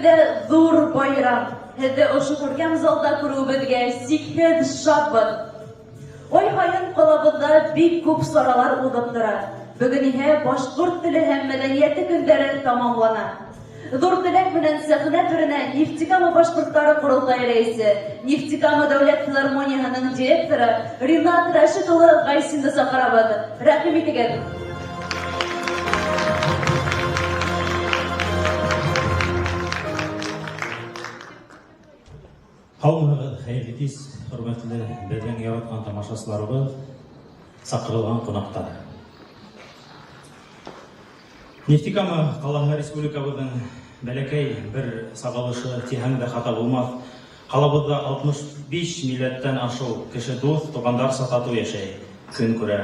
беҙҙә ҙур байрам. Һеҙҙе ошо күркәм залда күреүебеҙгә сикһеҙ шатбыҙ. Ай һайын ҡалабыҙҙа бик күп саралар уҙып тора. Бөгөн иһә башҡорт теле һәм мәҙәниәте көндәре тамамлана. Ҙур теләк менән сәхнә түренә Нефтекама башҡорттары ҡоролтайы рәйесе, Нефтекама дәүләт филармонияһының директоры Ринат Рәшит улы Гайсинды саҡырабыҙ. Рәхим итегеҙ! Һаумыһығыҙ, хәйерле кис, хөрмәтле беҙҙең яратҡан тамашасыларыбыҙ, саҡырылған ҡунаҡтар. Нефтекама ҡалаһы республикабыҙҙың бәләкәй бер сағылышы тиһәң дә хата булмаҫ. Ҡалабыҙҙа 65 милләттән ашыу кеше дуҫ, туғандарса татыу йәшәй, көн күрә.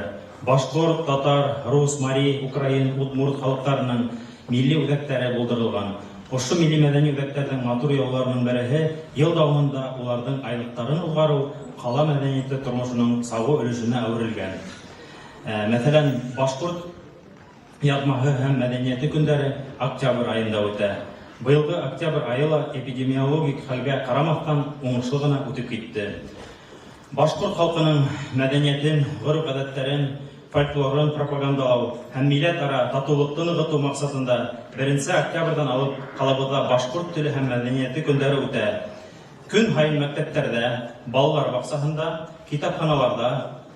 Башҡорт, татар, рус, мари, украин, удмурт халыҡтарының милли үҙәктәре булдырылған. Ошо милли-мәҙәни үҙәктәрҙең матур йолаларының береһе, йыл дауамында уларҙың айлыҡтарын уҙғарыу ҡала мәҙәниәте тормошоноң сағыу өлөшөнә әүерелгән. Мәҫәлән, башҡорт яҙмаһы һәм мәҙәниәте көндәре октябрь айында үтә. Быйылғы октябрь айы ла эпидемиологик хәлгә ҡарамаҫтан уңышлы ғына үтеп китте. Башҡорт халҡының мәҙәниәтен, ғөрөф-ғәҙәттәрен, фольклорын пропагандалау һәм милләт-ара татыулыҡты нығытыу маҡсатында беренсе октябрҙән алып ҡалабыҙҙа башҡорт теле һәм мәҙәниәте көндәре үтә. Көн һайын мәктәптәрҙә, балалар баҡсаһында, китапханаларҙа,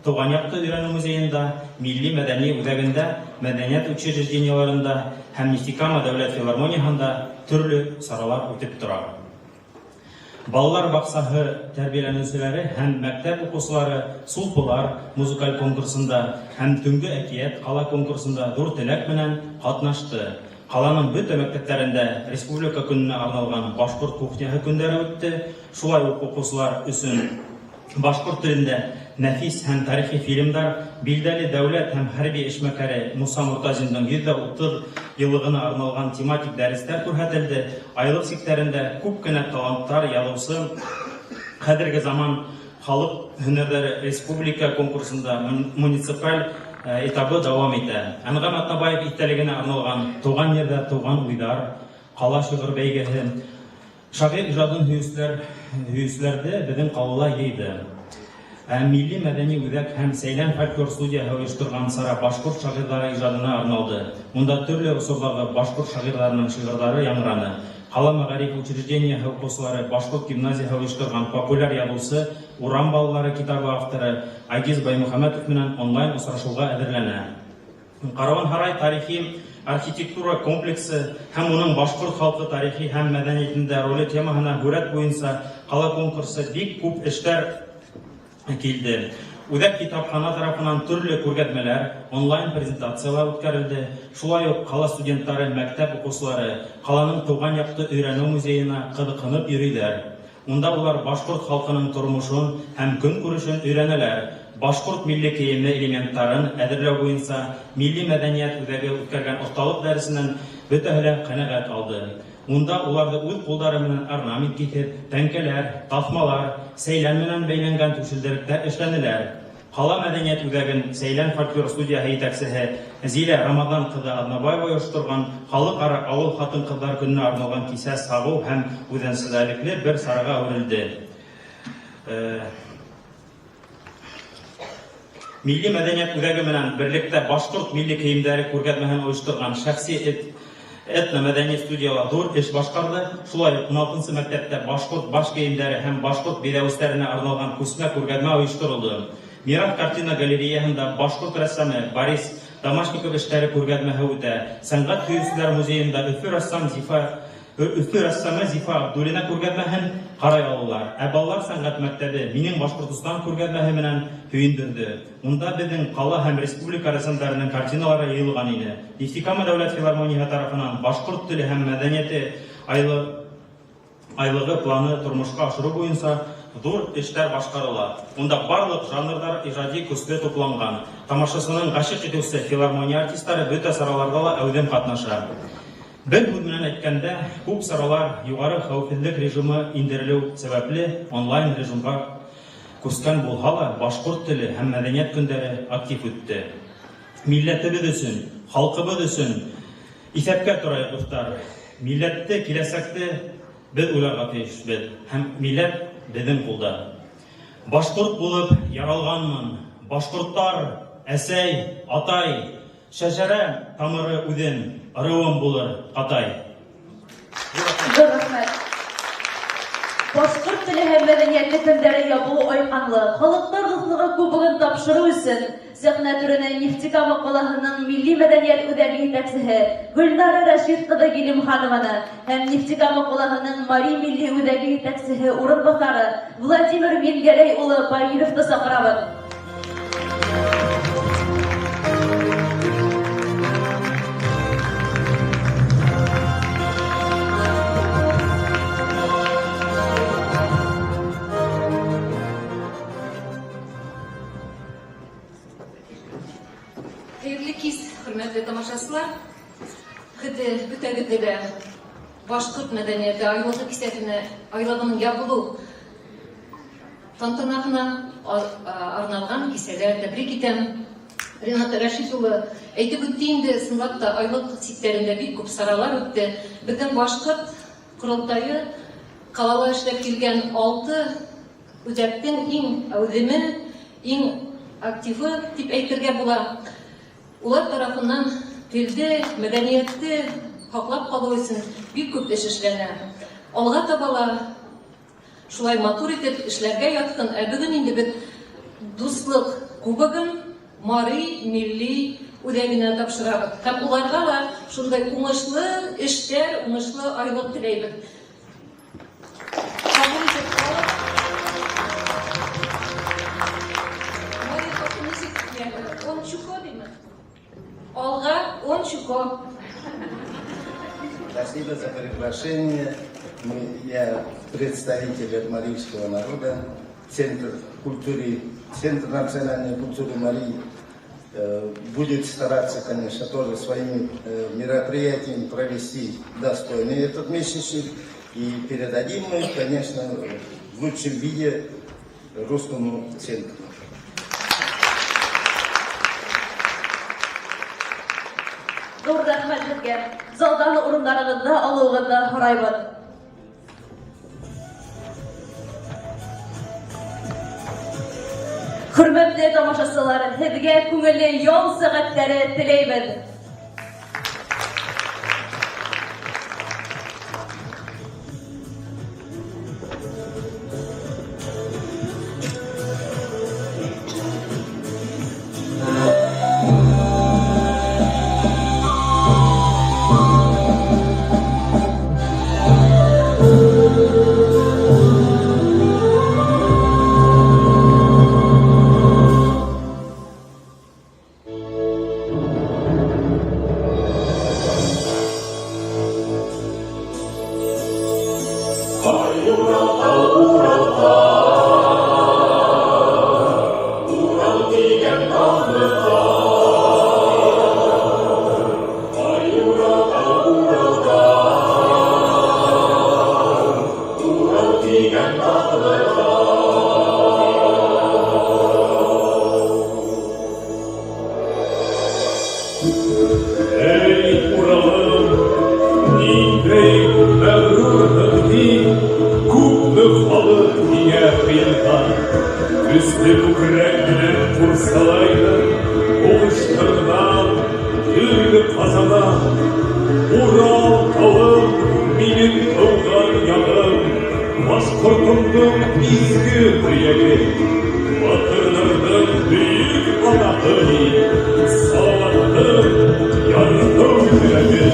туған яҡты өйрәнеү музейында, милли-мәҙәни үҙәгендә, мәҙәниәт учреждениеларында һәм Нефтекама дәүләт филармонияһында төрлө саралар үтеп тора. Балалар баҡсаһы тәрбиәләнеүселәре һәм мәктәп уҡыусылары Сулпылар музыкаль конкурсында һәм Төнгө әкиәт ҡала конкурсында ҙур теләк менән ҡатнашты. Ҡаланың бөтә мәктәптәрендә Республика көнөнә арналған Башҡорт кухняһы көндәре үтте. Шулай уҡ уҡыусылар өсөн башҡорт телендә нәфис һәм тарихи фильмдар, билдәле дәүләт һәм хәрби эшмәкәре Муса Мортазиндың 130 йыллығына арналған тематик дәрестәр күрһәтелде. Айлыҡ сиктәрендә күп кенә таланттар яҙыусы хәҙерге заман халыҡ һөнәрҙәре республика конкурсында муниципаль этабы дауам итә. Әнғәм Атнабаев иҫтәлегенә арналған Туған ерҙә тыуған уйҙар ҡала шиғыр бәйгеһе Шағир ижадын һөйөүселәр һөйөүселәрҙе беҙҙең ҡалала йыйҙы. Ә Милли мәҙәни үҙәк һәм Сәйлән фольклор студияһы ойошторған сара башҡорт шағирҙары ижадына арналды. Унда төрлө осорҙағы башҡорт шағирҙарының шиғырҙары яңғыраны. Ҡала мәғариф учреждениеһы уҡыусылары башҡорт гимназияһы ойошторған популяр яҙыусы, Урам балалары китабы авторы Айгиз Баймөхәмәтов менән онлайн осрашыуға әҙерләнә. Караван-һарай тарихи архитектура комплексы һәм уның башҡорт халҡы тарихи һәм мәҙәниәтендә роле темаһына һүрәт буйынса ҡала конкурсы бик күп эштәр килде. Үҙәк китапхана тарафынан төрлө күргәҙмәләр, онлайн презентациялар үткәрелде. Шулай уҡ ҡала студенттары, мәктәп уҡыусылары ҡаланың туған яҡты өйрәнеү музейына ҡыҙыҡһынып йөрөйҙәр. Унда улар башҡорт халҡының тормошон һәм көнкүрешен өйрәнәләр, башҡорт милли кейеме элементтарын әҙерләү буйынса Милли мәҙәниәт үҙәге үткәргән оҫталыҡ дәресенән бөтәһе лә ҡәнәғәт алды. Унда уларҙы үҙ ҡулдары менән орнамент киҫеп, тәңкәләр, таҫмалар, сәйлән менән бәйләнгән түшелдеректәр эшләнеләр. Ҡала мәҙәниәт үҙәген Сәйлән фольклор студияһы етәксеһе Зилә Рамаҙан ҡыҙы Аҙнабаева ойошторған Халыҡ-ара ауыл хатын-ҡыҙҙар көнөнә арналған кисә сағыу һәм үҙенсәлекле бер сараға әүерелде. Милли мәҙәниәт үҙәге менән берлектә башҡорт милли кейемдәре күргәҙмәһен ойошторған шәхси этно-мәҙәни студияла ҙур эш башҡарҙы. Шулай уҡ 16-нсы мәктәптә башҡорт баш кейемдәре һәм башҡорт биҙәүестәренә арналған күсмә күргәҙмә ойошторолдо. Мираҫ картина галереяһында башҡорт рәссамы Борис Домашников эштәре күргәҙмәһе үтә. Сәнғәт һөйөүселәр музейында Өфө рәссам Зифа Өфө рәссамы Зифа Абдуллина күргәҙмәһен ҡарай алалар. Ә балалар сәнғәт мәктәбе Минең Башҡортостан күргәҙмәһе менән һөйөндөрҙө. Унда беҙҙең ҡала һәм республика рәссамдарының картиналары йыйылған ине. Нефтекама дәүләт филармонияһы тарафынан башҡорт теле һәм мәҙәниәте айлы айлығы планы тормошҡа ашырыу буйынса ҙур эштәр башҡарыла. Унда барлыҡ жанрҙар ижади көслө тупланған. Тамашасының ғашиҡ итеүсе филармония артистары бөтә сараларҙа ла әүҙем ҡатнаша. Бер һүҙ менән әйткәндә, күп саралар юғары хәүефһеҙлек режимы индерелеү сәбәпле онлайн режимға күскән булһа ла, башҡорт теле һәм мәҙәниәт көндәре актив үтте. Милләтебеҙ өсөн, халҡыбыҙ өсөн иҫәпкә торайыҡ, дуҫтар. Милләтте, киләсәкте беҙ уйларға тейешбеҙ һәм милләт беҙҙең ҡулда. Башҡорт булып яралғанмын. Башҡорттар, әсәй, атай, шәжәрә тамыры үҙем, ырыуым булыр ҡатай. Ҙур рәхмәт. Башҡорт теле һәм мәҙәниәте көндәре ябылыу айҡанлы Халыҡтар дуҫлығы кубогын тапшырыу өсөн сәхнә түренә Нефтекама ҡалаһының Милли мәҙәниәт үҙәге етәксеһе Гөлнара Рәшит ҡыҙы Гилемханованы һәм Нефтекама ҡалаһының Мари милли үҙәге етәксеһе урынбаҫары Владимир Мингәрәй улы Багировты саҡырабыҙ. Хәйерле кис, хөрмәтле тамашасылар. Хеҙҙе бөтәгеҙҙе лә башҡорт мәҙәниәте айлығы кисәһенә, айлығының ябылыу тантанаһына арналған кисәлә тәбрик итәм. Ринат Рәшит улы әйтеп үтте инде, ысынлап та айлыҡ сиктәрендә бик күп саралар үтте. Беҙҙең башҡорт ҡоролтайы ҡалала эшләп килгән 6 үҙәктең иң әүҙеме, иң активы тип әйтергә була. Улар тарафынан телде, мәҙәниәтте һаҡлап ҡалыу өсөн бик күп эш эшләнә. Алға таба ла шулай матур итеп эшләргә ятһын. Ә бөгөн инде беҙ дуҫлыҡ кубогын Мари милли үҙәгенә тапшырабыҙ. Һәм уларға ла шундай уңышлы эштәр, уңышлы айлыҡ теләйбеҙ. Ҡабул итеп алып, Мари халҡы нисек, ончуко тиме? Алға ончуко. Спасибо за приглашение. Я представитель от марийского народа, Центр культуры, Центр национальной культуры Марии будет стараться, конечно, тоже своими мероприятиями провести достойный этот месячник. И передадим мы, конечно, в лучшем виде русскому центру. Ҙур рәхмәт һеҙгә. Залдан урындарығыҙҙы алыуығыҙҙы һорайбыҙ. Хөрмәтле тамашасылар, һеҙгә күңелле ял сәғәттәре теләйбеҙ. Эй, Уралым, ниндәй мәғрурһың һин, күпме халыҡ һиңә һыйынған. Көслө күкрәк менән ҡурсалайһың, һуғыштарҙан төрлө ҡазанан. Урал тауым, минең тыуған яғым, башҡортомдоң изге төйәге. Батырҙарҙың бөйөк анаһы һин, Салауаттың ярһыу йөрәге.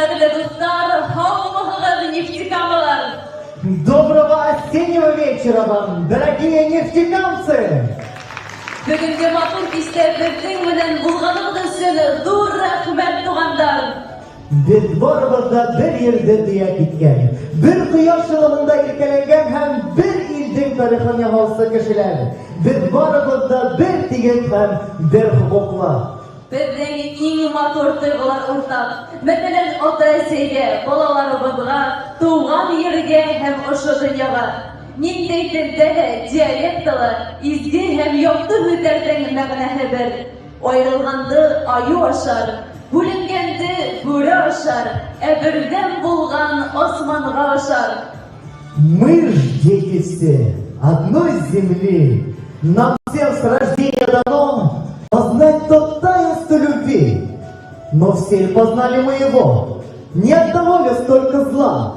Хөрмәтле дуҫтар, һаумыһығыҙ, нефтекамалар! Доброго осеннего вечера вам, дорогие нефтекамцы! Бөгөнгө матур кистә беҙҙең менән булғанығыҙ өсөн ҙур рәхмәт, туғандар! Беҙ барыбыҙ ҙа бер ерҙе төйәп киткән, бер ҡояш йылыһында иркәләнгән һәм бер илдең тарихын яһаусы кешеләр. Беҙ барыбыҙ ҙа бер тигеҙ һәм бер хоҡуҡлы. Беҙҙең иң матур тойғолар уртаҡ. Мәҫәлән, ата-әсәйгә, балаларыбыҙға, тыуған ергә һәм ошо донъяға. Ниндәй телдә лә, диалектта ла изге һәм яҡты һүҙҙәрҙең мәғәнәһе бер. Айырылғанды айыу ашар, бүленгәнде бүре ашар, ә берҙәм булған асманға ашар. Мы ж дети все одной земли. Нам всем с рождения дано познать то таинство любви. Но все ли познали мы его? Не от того ли столько зла?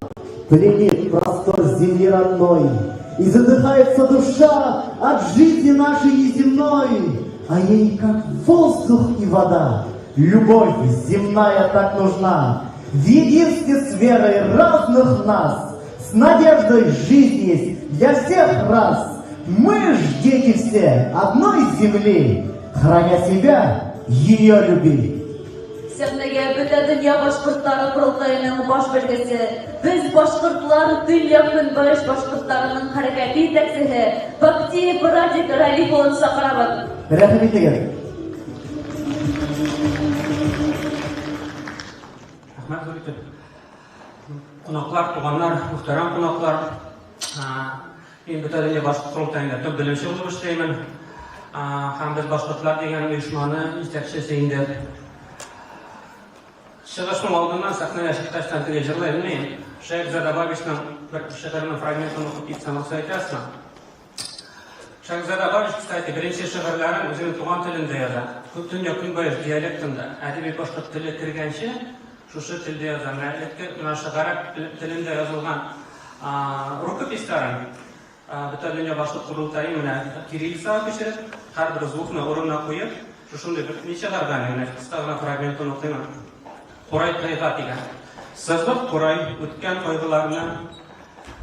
Пленит простор земли родной, и задыхается душа от жизни нашей неземной, а ей как воздух и вода. Любовь земная так нужна. В единстве с верой разных нас, с надеждой жизнь есть для всех раз. Мы ж дети все одной земли, храня себя, ее люби. Сәхнәгә бөтә донъя башҡорттары ҡоролтайының баш белгесе, беҙ башҡортлар төньяҡ-көнбайыш башҡорттарының хәрәкәте етәксеһе Бактиев Радик Ралиф улын саҡырабыҙ. Рәхим итегеҙ. Рәхмәт ҙур итеп. Ҡунаҡлар, туғандар, мөхтәрәм ҡунаҡлар. Мин бөтә донъя башҡорт ҡоролтайында төп белемсе булып эшләймен. Һәм беҙ башҡортлар дигән ойошманы етәксесе инде. Сығышым алдынан сәхнәгә сыҡҡастан теге йырлай белмәйем. Шәйехзада Бабичның бер шиғырының фрагментын уҡып китсәм, рөхсәт итәсезме? Шәйехзада Бабич, кстати, беренсе шиғырҙарын үҙенең туған телендә яҙа. Төньяҡ-көнбайыш диалектында, әҙәби башҡорт теле кергәнсе, шушы телдә яҙа. Менә элекке менә ошо ғәрәп телендә яҙылған рукописьтарын бөтә донъя башҡорт ҡоролтайы менә кириллицаға күсереп, һәр бер звукны урынына ҡуйып, шушындай бер ни сығарған, менә ҡыҫҡа ғына фрагментын уҡыйым. Ҡурай тайға тигән. Сызып ҡурай үткән ҡайғыларны,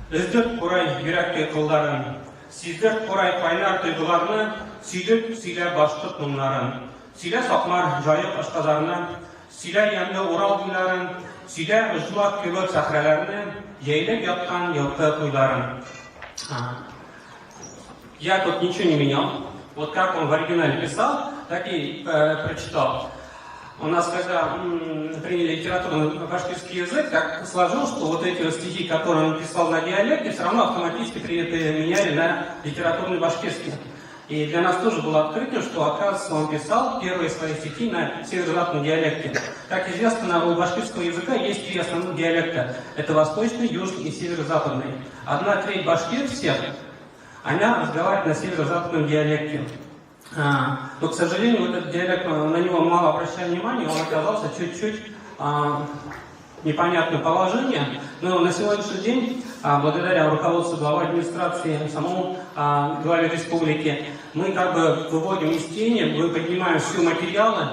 өҙҙөрт ҡурай йөрәк кылдарын, сиҙҙерт ҡурай ҡайнар тойғоларны, сөйҙөрт сөйлә башҡорт моңнарын. Сөйлә Саҡмар, Жайыҡ, Ашҡазарны, сөйлә йәмле Урал буйларын, сөйлә ожмах кеүек сәхрәләрне, йәйләп ятҡан йылҡы ҡуйҙарын. Я тут ничего не менял. Вот как он в оригинале писал, так и прочитал. У нас, когда приняли литературный башкирский язык, так сложилось, что вот эти вот стихи, которые он писал на диалекте, все равно автоматически меняли на литературный башкирский. И для нас тоже было открытием, что, оказывается, он писал первые свои стихи на северо-западном диалекте. Как известно, у башкирского языка есть три основных диалекта. Это восточный, южный и северо-западный. Одна треть башкир всех, она разговаривает на северо-западном диалекте. Но, к сожалению, вот этот диалект, на него мало обращали внимания, он оказался чуть-чуть непонятное положение. Но на сегодняшний день, благодаря руководству главы администрации, самому главе республики, мы как бы выводим из тени, мы поднимаем все материалы,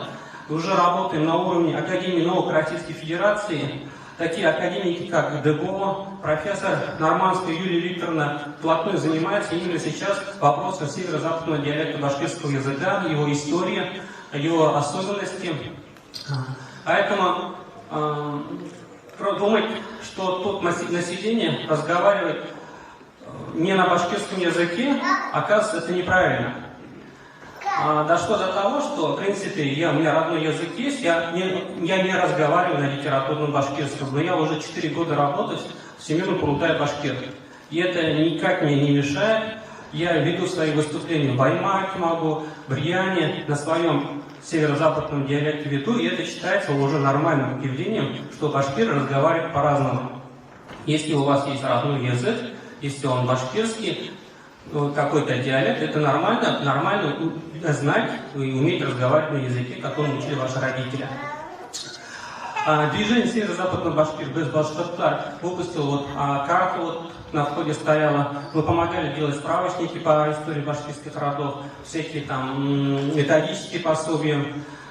уже работаем на уровне Академии наук Российской Федерации. Такие академики, как ДГО, профессор Норманская Юлия Викторовна вплотную занимается именно сейчас вопросом северо-западного диалекта башкирского языка, его истории, его особенности. Поэтому думать, что тут население разговаривает не на башкирском языке, оказывается, это неправильно. Дошло до того, что, в принципе, у меня родной язык есть, я не разговариваю на литературном башкирском, но я уже 4 года работаю в Всемирном Курултае башкир. И это никак мне не мешает. Я веду свои выступления в Баймаке могу, в Рьяне, на своем северо-западном диалекте веду, и это считается уже нормальным явлением, что башкиры разговаривают по-разному. Если у вас есть родной язык, если он башкирский, какой-то диалект, это нормально, нормально знать и уметь разговаривать на языке, которым учили ваши родители. Движение северо-западного башкир беҙ башҡорттар выпустил вот, карту, вот, на входе стояла. Мы помогали делать справочники по истории башкирских родов, всякие там методические пособия.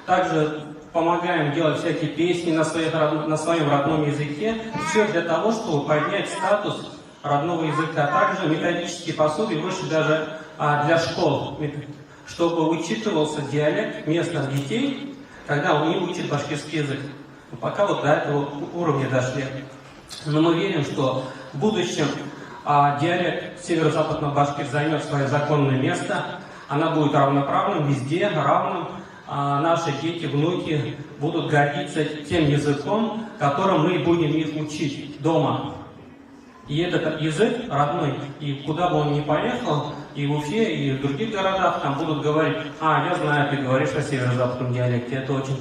Также помогаем делать всякие песни на своем родном языке. Все для того, чтобы поднять статус родного языка. Также методические пособия вышли даже для школ, чтобы учитывался диалект местных детей, когда они учат башкирский язык. Но пока вот до этого уровня дошли. Но мы верим, что в будущем диалект северо-западного башкир займет свое законное место. Она будет равноправным везде, равным. Наши дети, внуки будут гордиться тем языком, которым мы будем их учить дома. И этот язык родной, и куда бы он ни поехал, и в Уфе, и в других городах, там будут говорить: а, я знаю, ты говоришь на северо-западном диалекте, это очень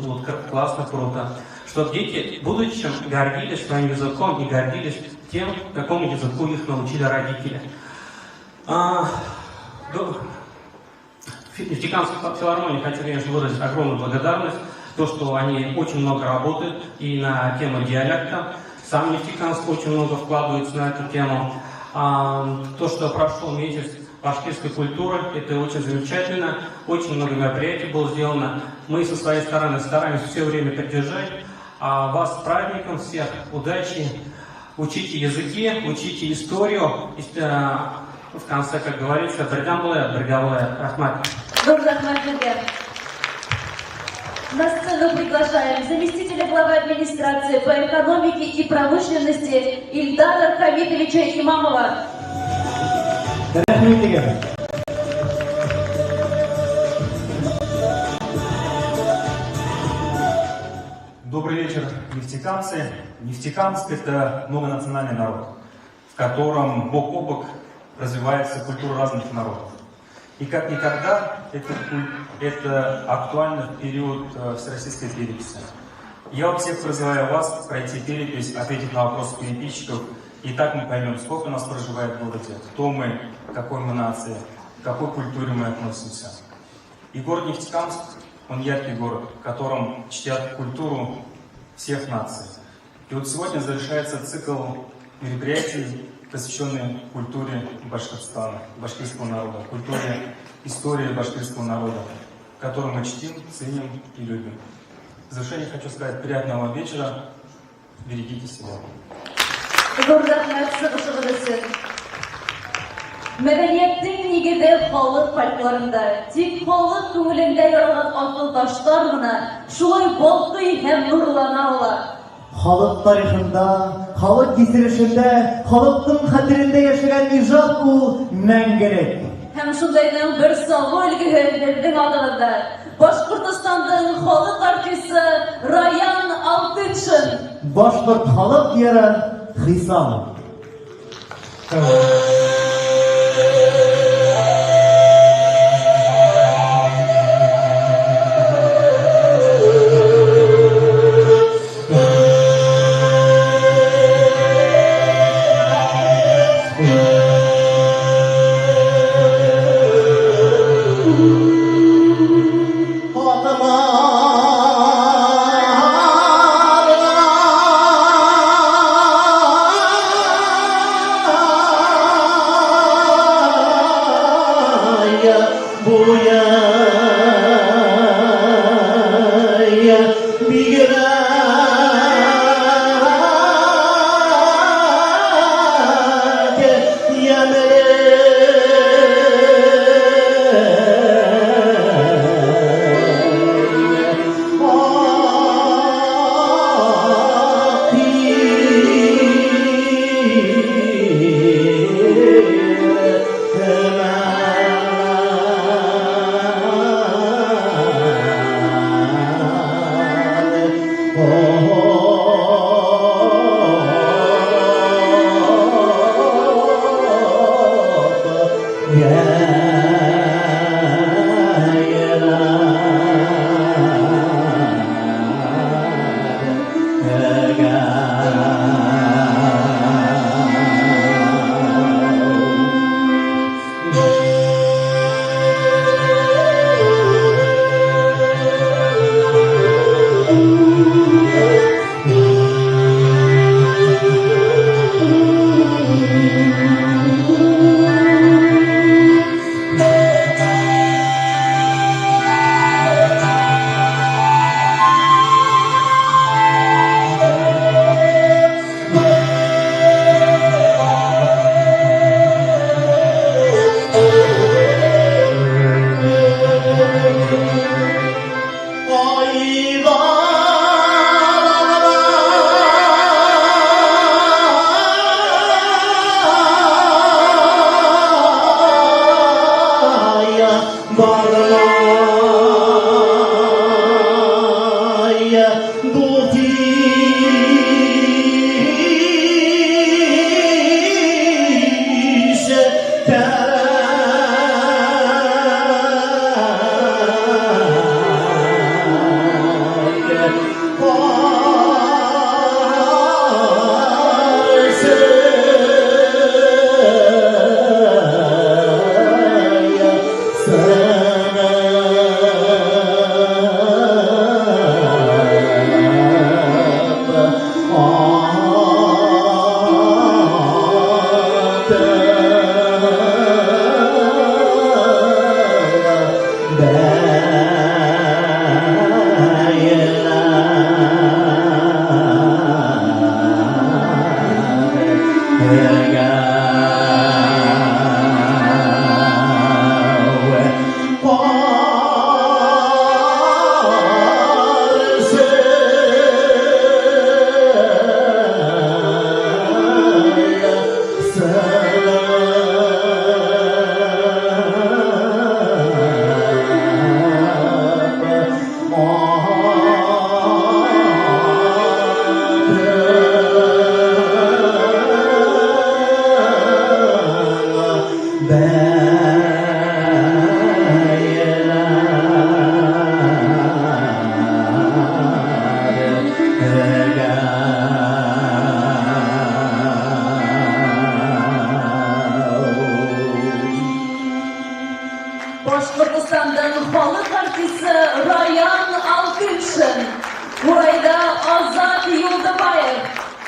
классно, круто. Чтобы дети в будущем гордились своим языком и гордились тем, какому языку их научили родители. Нефтекамской филармонии хочу, конечно, выразить огромную благодарность, то, что они очень много работают и на тему диалекта. Сам Нефтекамск очень много вкладывается на эту тему. То, что прошел месяц башкирской культуры, это очень замечательно. Очень много мероприятий было сделано. Мы со своей стороны стараемся все время поддержать. А вас с праздником всех, удачи, учите языки, учите историю. В конце, как говорится, берҙәм булайыҡ, бергә булайыҡ. Рәхмәт. Ҙур рәхмәт һеҙгә. На сцену приглашаем заместителя главы администрации по экономике и промышленности Ильдара Хамитовича Имамова. Рәхмәт һеҙгә. Добрый вечер, нефтекамцы. Нефтекамск – это многонациональный народ, в котором бок о бок развивается культура разных народов. И как никогда это актуально в период всероссийской переписи. Я всех призываю вас пройти перепись, ответить на вопросы переписчиков, и так мы поймем, сколько нас проживает в городе, кто мы, к какой мы нации, к какой культуре мы относимся. И город Нефтекамск, он яркий город, в котором чтят культуру всех наций. И вот сегодня завершается цикл мероприятий, посвященный культуре Башкортостана, башкирского народа, культуре истории башкирского народа, которую мы чтим, ценим и любим. В завершение хочу сказать: приятного вам вечера, берегите себя. Ҙур рәхмәт сығышығыҙ өсөн. Мәҙәниәттең нигеҙе халыҡ фольклорында. Тик халыҡ күңелендә яралған аҫыл таштар ғына шулай балҡый һәм нурлана ала. Халыҡ тарихында, халыҡ кисерешендә, халыҡтың хәтерендә йәшәгән ижад ул мәңгелек. Һәм шундайҙың бер сағыу өлгөһө беҙҙең алдыбыҙҙа. Башҡортостандың халыҡ артисы Раян Алтыншин. Башҡорт халыҡ йыры Хисам. Фатыма.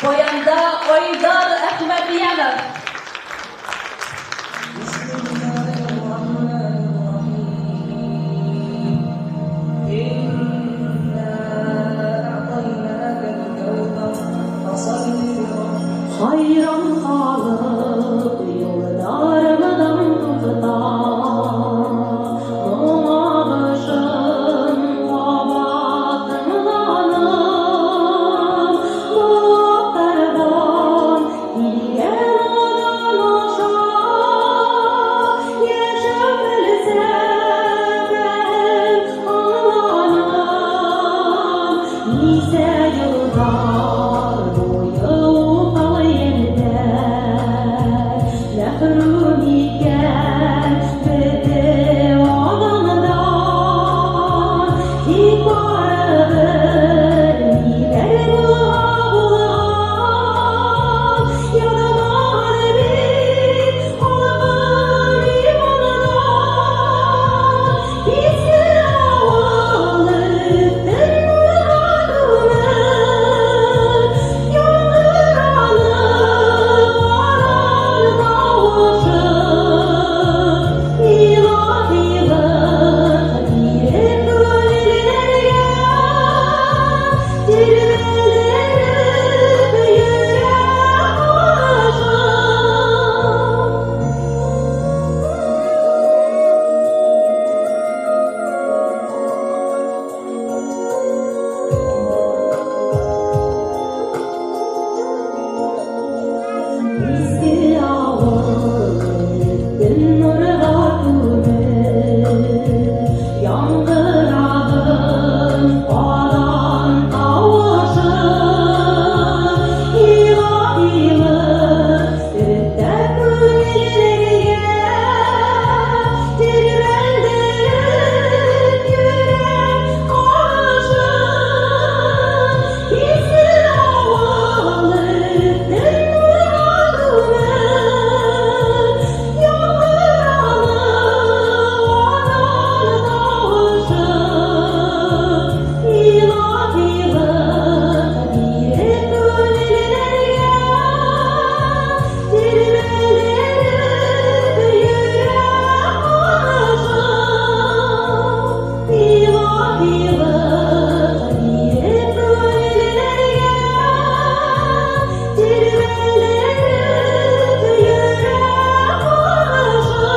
Баянда Айдар Әхмәтйәнов. Хайран калып юлларымдан туктап, моң агышын кабат тыңланым. Болытлардан килгән адан аша яшәү фәлсәфәһен аңланым. Нисә еллар буе уфал елләр мәхрүм иткән беҙҙе аҙандан. Тик барыбер ниҙәр булһа булған, яҙманы бит халҡым имандан. Изге ауыл өҫтөн нурға күмеп, яңғыраны аҙан тауышы. Илаһилыҡ биреп күңелдәргә, тирбәлдереп йөрәк ҡағышын. Изге ауыл өҫтөн нурға күмеп, яңғыраны аҙан тауышы. Илаһилыҡ өҫтәп күңелдәргә, тирбәлдереп йөрәк ҡағышын. Изге ауыл өҫтөн нурға күмеп, яңғыраны аҙан тауышы. Илаһилыҡ биреп күңелдәргә, тирбәлдереп йөрәк ҡағышын. Илаһилыҡ биреп күңелдәргә, тирбәлдереп йөрәк ҡағышын.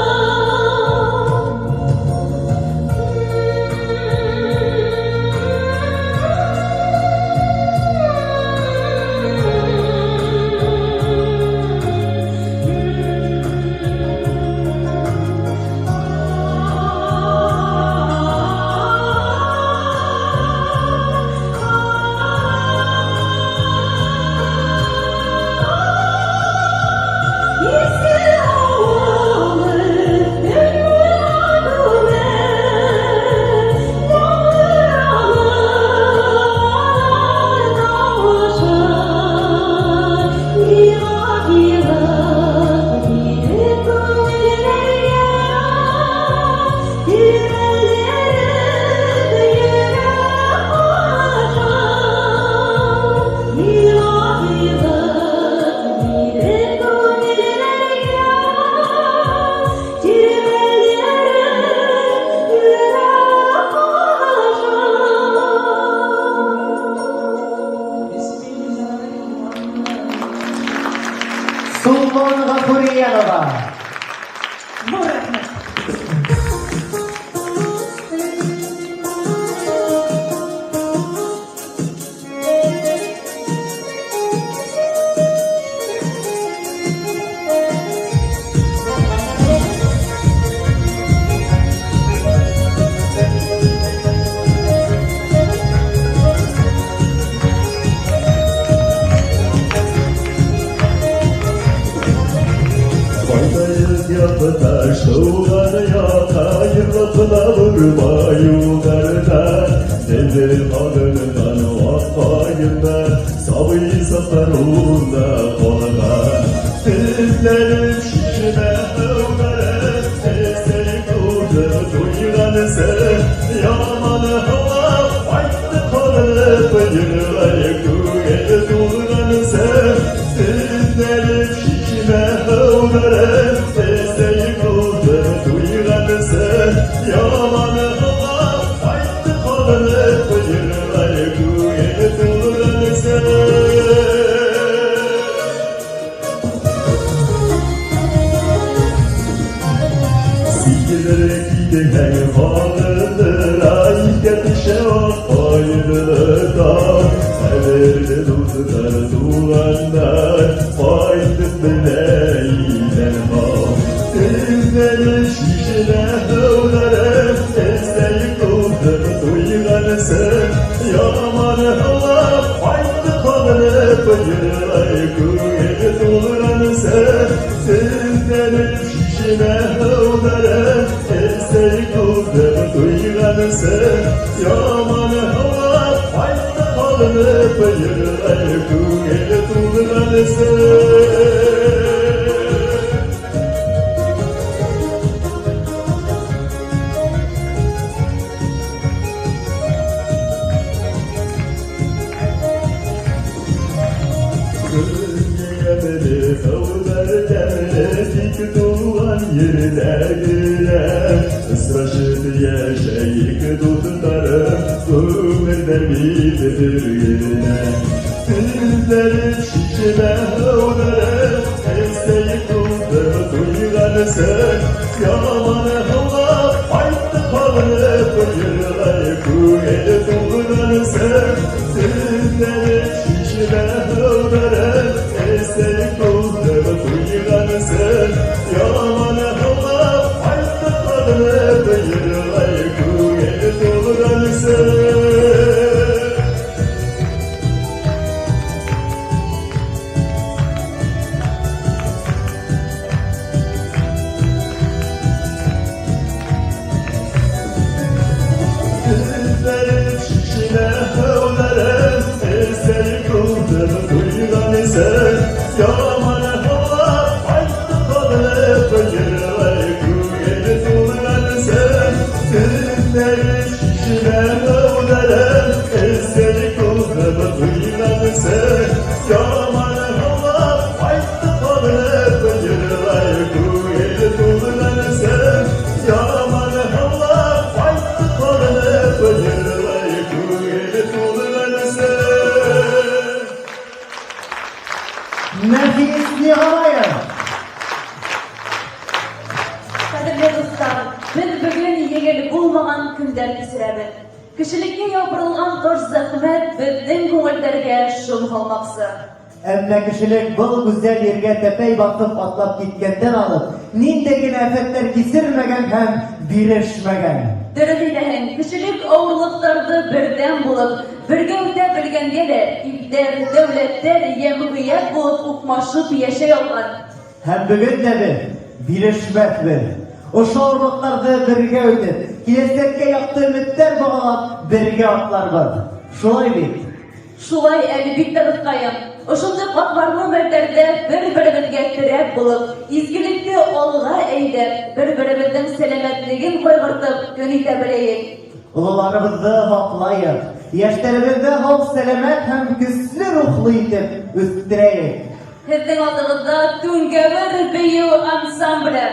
Изге ауыл өҫтөн нурға күмеп, яңғыраны аҙан тауышы. Илаһилыҡ биреп күңелдәргә, тирбәлдереп йөрәк ҡағышын. Илаһилыҡ биреп күңелдәргә, тирбәлдереп йөрәк ҡағышын. Сулмон Гафурьянова. Ҙур рәхмәт. Кайтайык якта, шыуған яҡҡа, Йырлап vurma yukarıda. Sevdir kadından vakayında, Sabı safarunda kolgan. Tezlerim şişme hıvları, Tezleri kurdu duyganısı. Yaman hava ayttı kalıp, Yıllar kuyel durganısı. Дуҫтар, туғандар, ҡайттыҡ беҙ иҫән һау. Теҙҙәре шишелә һыуҙары, Эсәй ҡыуҙым туйғансы. Яман һыулап ҡайтты ҡағынып, Йырлай күңел тулғансы. Теҙҙәре шишелә һыуҙары, Эсәй ҡыуҙым туйғансы. Яман һыулап ҡайтты ҡағынып, Йырлай күңел тулғансы. Йәмле, һыуҙар тәмле, Тик тыуған ерҙә генә. Осрашып йәшәйек, дуҫтарым, Ғүмерҙәр бит бер генә. Теҙҙәре шишелә һыуҙары, Эсәй ҡыуҙым туйғансы. Яман һыулап ҡайтты ҡағынып, Йырлай күңел тулғансы. Теҙҙәре шишелә һыуҙары, Эсәй ҡыуҙым туйғансы. Яман һыулап ҡайтты ҡағынып, Йырлай күңел тулғансы. Теҙҙәре шишелә һыуҙары, Эсәй ҡыуҙым туйғансы. Яман һыулап ҡайтты ҡағынып, Йырлай күңел тулғансы. Теҙҙәре шишелә һыуҙары, Эсәй ҡыуҙым туйғансы. Яман һыулап ҡайтты ҡағынып, Йырлай күңел тулғансы. Яман һыулап ҡайтты ҡағынып, Йырлай күңел тулғансы. Нәфис Ниғамаев. Ҡәҙерле дуҫтар, беҙ бөгөн еңел булмаған көндәр кисерәбеҙ. Кешелеккә ябырылған таш зәхмәт беҙҙең күңелдәргә шом һалмаҡсы. Әммә кешелек был гүзәл ергә тәпәй баҫып атлап киткәндән алып, ниндәй генә афәттәр кисермәгән һәм бирешмәгән. Дөрөҫ әйтәһең, кешелек ауырлыҡтарҙы берҙәм булып, бергә үтә белгәнгә лә илдәр, дәүләттәр йәмғиәт булып уҡмашып йәшәй алған. Һәм бөгөн дә беҙ бирешмәҫбеҙ. Ошо ауырлыҡтарҙы бергә үтеп, киләсәккә яҡты өмөттәр бағлап, бергә атларбыҙ. Шулай бит? Шулай, әлбиттә, дуҫҡайым. Ошондай ҡатмарлы мәлдәрҙә бер-беребеҙгә терәк булып, изгелекте алға әйҙәп, бер-беребеҙҙең сәләмәтлеген ҡайғыртып көн итә беләйек. Ололарыбыҙҙы һаҡлайыҡ, йәштәребеҙҙе һау, сәләмәт һәм көслө рухлы итеп үҫтерәйек. Һеҙҙең алдығыҙҙа Түңгәүер бейеү ансамбле.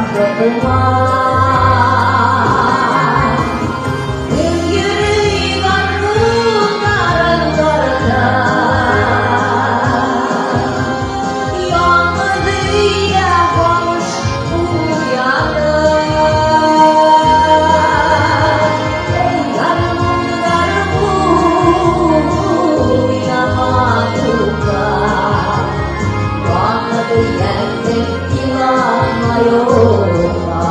Башҡортома. Кем йөрөй гармундарын тарта, Яңғыҙ өйҙә һағыш уяна. Эй, гармун, гармун, уйнама туҡта, Яңғыҙ йәнде илатма юҡҡа.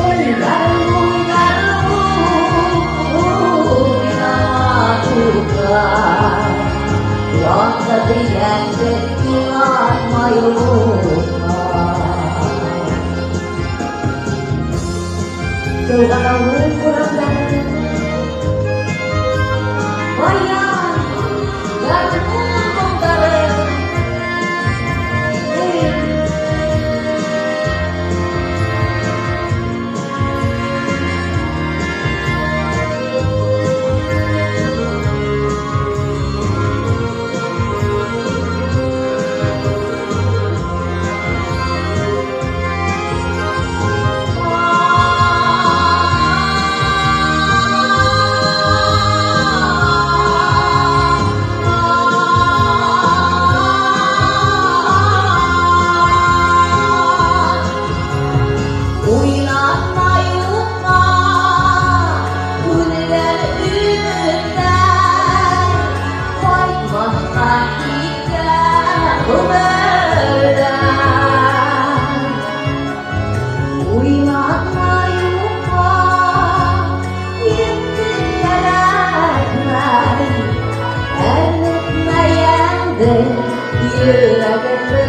Эй, гармун, гармун, уйнама туҡта, Яңғыҙ йәнде илатма юҡҡа. Тыуған ауыл урамдары, Баян, гармун моңдары. Эй, Уйланма юҡҡа, Һүнгән өмөттәр Ҡайтмаҫҡа киткән ғүмерҙән. Уйланма юҡҡа, Етте кәрәкмәй, Әрнетмә йәнде, йөрәгемде.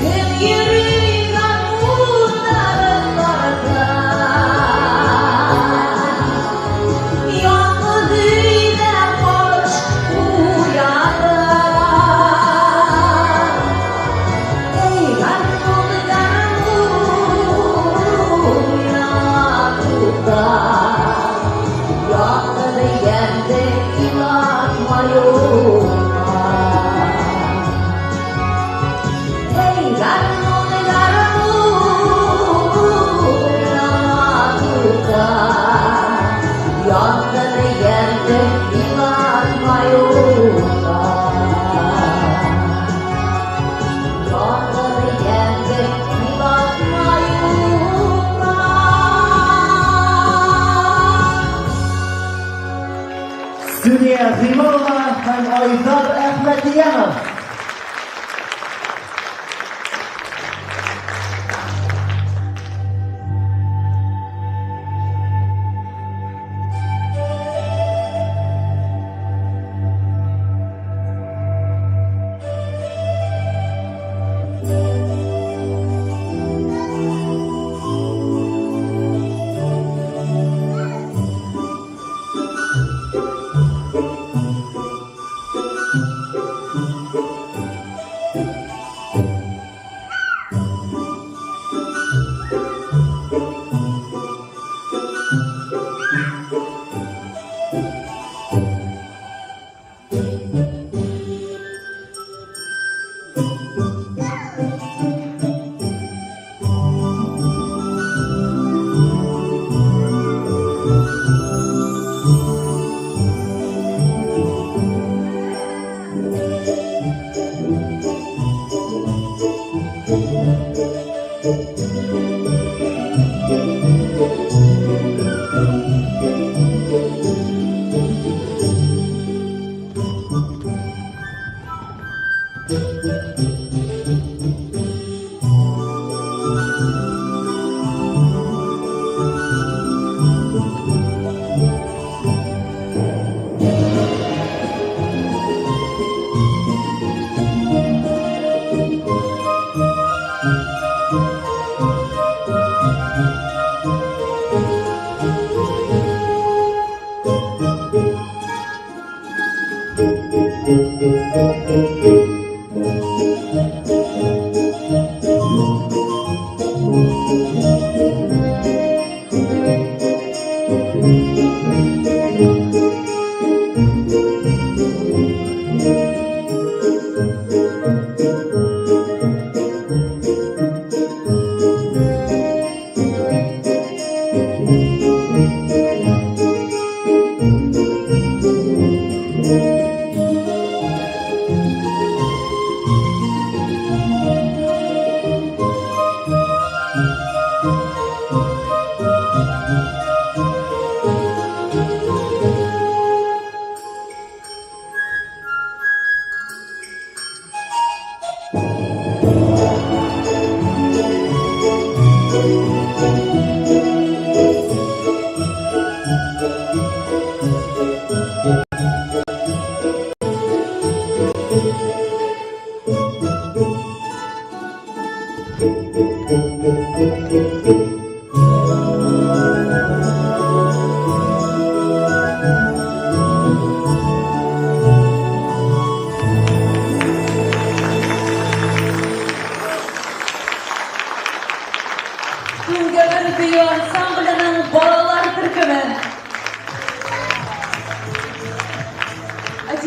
Кем йөрөй гармундарын тарта, Яңғыҙ өйҙә һағыш уяна. Эй, гармун, гармун, уйнама туҡта, Яңғыҙ йәнде илатма юҡҡа. Эй, гармун, гармун, уйнама туҡта, Яңғыҙ йәнде илатма юҡҡа. Яңғыҙ йәнде илатма юҡҡа. Сүния Ғималова һәм Айҙар Әхмәтйәнов.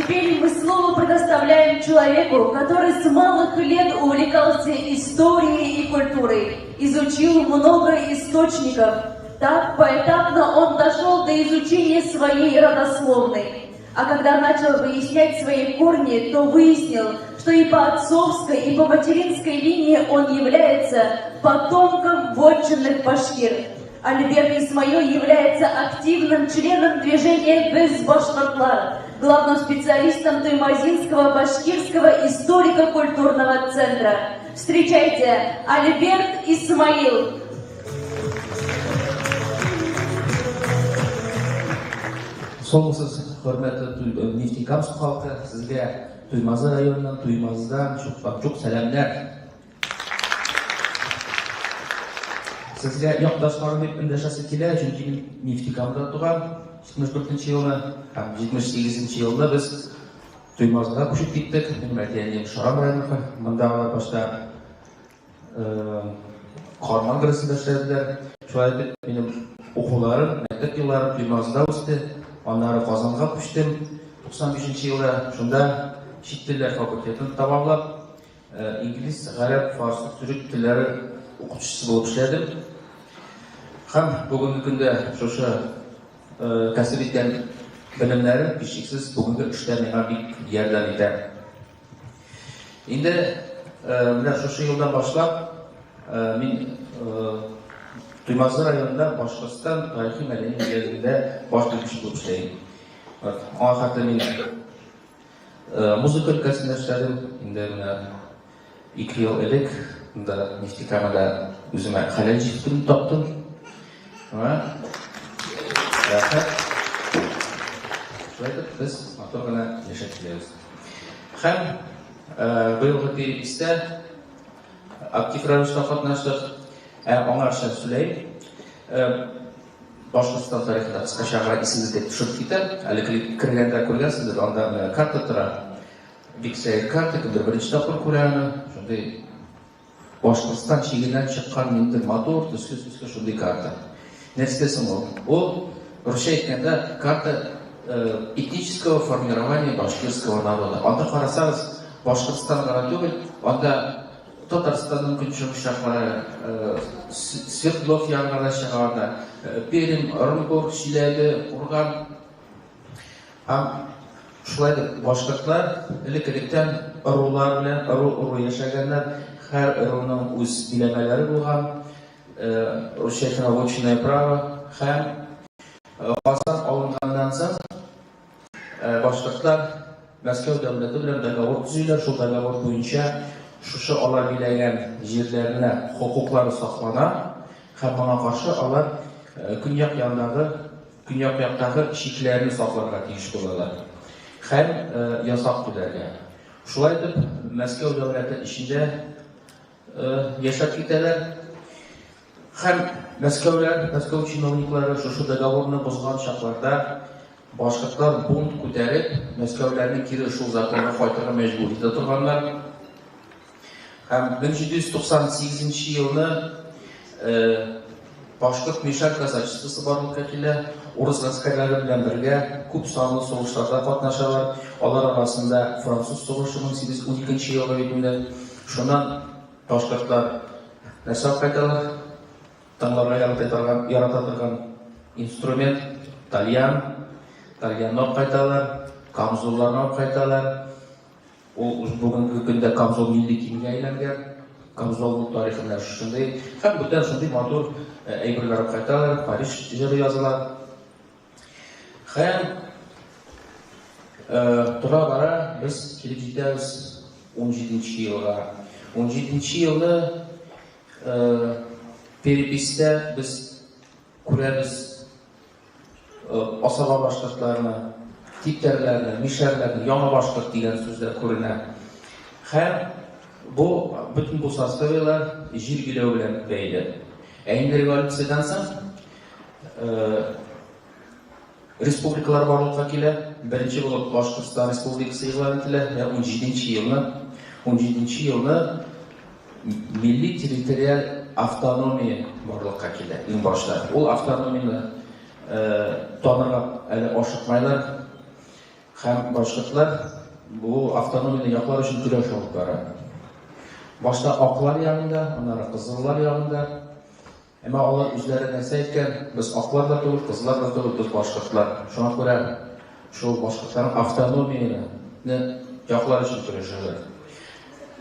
теперь мы слово предоставляем человеку, который с малых лет увлекался историей и культурой, изучил много источников. Так поэтапно он дошел до изучения своей родословной. А когда начал выяснять свои корни, то выяснил, что и по отцовской, и по материнской линии он является потомком вотчинных башкир. Альберт Исмаил является активным членом движения «Беҙ башҡорттар», главным специалистом Туймазинского башкирского историко-культурного центра. Встречайте, Альберт Исмаил. Һаумыһығыҙ, хөрмәтле Нефтекамск халҡы, һеҙгә Туймазы районынан, Туймазыдан чуҡ сәләмдәр. Һеҙгә яҡташтарым тип өндәшәсе килә, сөнки мин Нефтекамда туған 74 йылны һәм 78 йылда беҙ Туймазыға күсеп киттек. Минең әти-әнейем Шаран районыныҡы. Бында улар башта Ҡарман ГРЭСында эшләделәр. Шулай итеп, минең уҡыуларым, мәктәп йылларым Туймазыда үҫте. Аннары Ҡазанға күстем 95 йылда. Шунда сит телдәр факультетын тамамлап, инглиз, ғәрәп, фарсы, төрөк телдәре уҡытыусыһы булып эшләдем. Һәм бөгөнгө көндә шушы кәсеп иткән белемдәрем һичшикһеҙ бөгөнгө эштә миңа бик ярҙам итә. Инде менә шушы йылдан башлап мин Туймазы районында Башҡортостан тарихи мәҙәни үҙәгендә баш белгес булып эшләйем. Аңа хәтле мин музыка өлкәсендә эшләдем. Инде менә 2 ел элек монда Нефтекамада үземә хәләл җефетемне таптым. Рәхәт. Шулай итеп без матур гына яшәп киләбез. Һәм быелгы переписьтә актив рәвештә катнаштык. Ә аңарча сөйләйм. Башҡортостан тарихында ҡыҫҡаса ғына исегеҙгә төшөрөп китәм. Әле кергәндә күргәнһегеҙҙер, анда менә карта тора. Бик сәйер карта, кемдер беренсе тапҡыр күрә аны. Шундай Башҡортостан сигенән сыҡҡан ниндәйҙер матур, төҫлө-төҫлө шундай карта. Нәрсә һуң ул? Ул, русча әйткәндә, карта этнического формирования башкирского народа. Анда ҡарасағыҙ, Башҡортостан ғына түгел, анда Татарстанның көнчыгыш яҡлары, Свердлов яғына да сыға анда, Пермь, Оренбург, Чиләбе, Курган. Һәм шулай итеп башҡортлар элек-электән ырулар белән ыру-ыру йәшәгәннәр. Һәр ыруның үҙ биләмәләре булған, русча әйткәндә вотчинное право. Һәм Ҡазан алынғаннан һуң башҡортлар Мәскәү дәүләте белән договор төзөйләр. Шул договор буйынса шушы алар биләгән җирләренә хокуклары саклана һәм моңа каршы алар көньяк яндагы көньяк яктагы чикләрне сакларга тиеш булалар һәм ясак түләргә. Шулай итеп Мәскәү дәүләте эчендә яшәп китәләр. Һәм Мәскәүләр, Мәскәү чиновниклары шушы договорны бозган чакларда башҡортлар бунт күтәреп, Мәскәүләрне кире шул законга кайтырга мәҗбүр итә торганнар. Һәм 1798 елны башҡорт мишәр казачествосы барлыкка килә. Урыс гаскәрләре белән бергә күп санлы сугышларда катнашалар. Алар арасында француз сугышы 1812 елгы бит инде. Шуннан башҡортлар нәрсә алып кайталар? Тыңларга ярата торган инструмент тальян. Тальянны алып кайталар, камзолларны алып кайталар. Ул бүгенге көндә камзол милли киемгә әйләнгән. Камзолның тарихы менә шушындый. Һәм бүтән шундый матур әйберләр алып кайталар. Париж җыры языла. Һәм тора-бара без килеп җитәбез 17 елга. 17 елны переписьтә без күрәбез асаба башкортларны, типтәрләрне, мишәрләрне, яңа башкорт дигән сүзләр күренә. Һәм бу бөтен бу сословиелар җир биләү белән бәйле. Ә инде революциядән соң республикалар барлыкка килә. Беренче булып Башкортстан республикасы игълан ителә. 17 елны 17 елны милли территориаль автономия барлыкка килә иң башта. Ул автономияне танырга әле ашыкмайлар. Һәм башкортлар бу автономияне яклар өчен көрәш алып бара. Башта аклар ягында, аннары кызыллар ягында. Әмма алар үзләре нәрсә әйткән? Без аклар да түгел, кызыллар да түгел, без башкортлар. Шуңа күрә шул башкортларның автономияне яклар өчен көрәшәләр.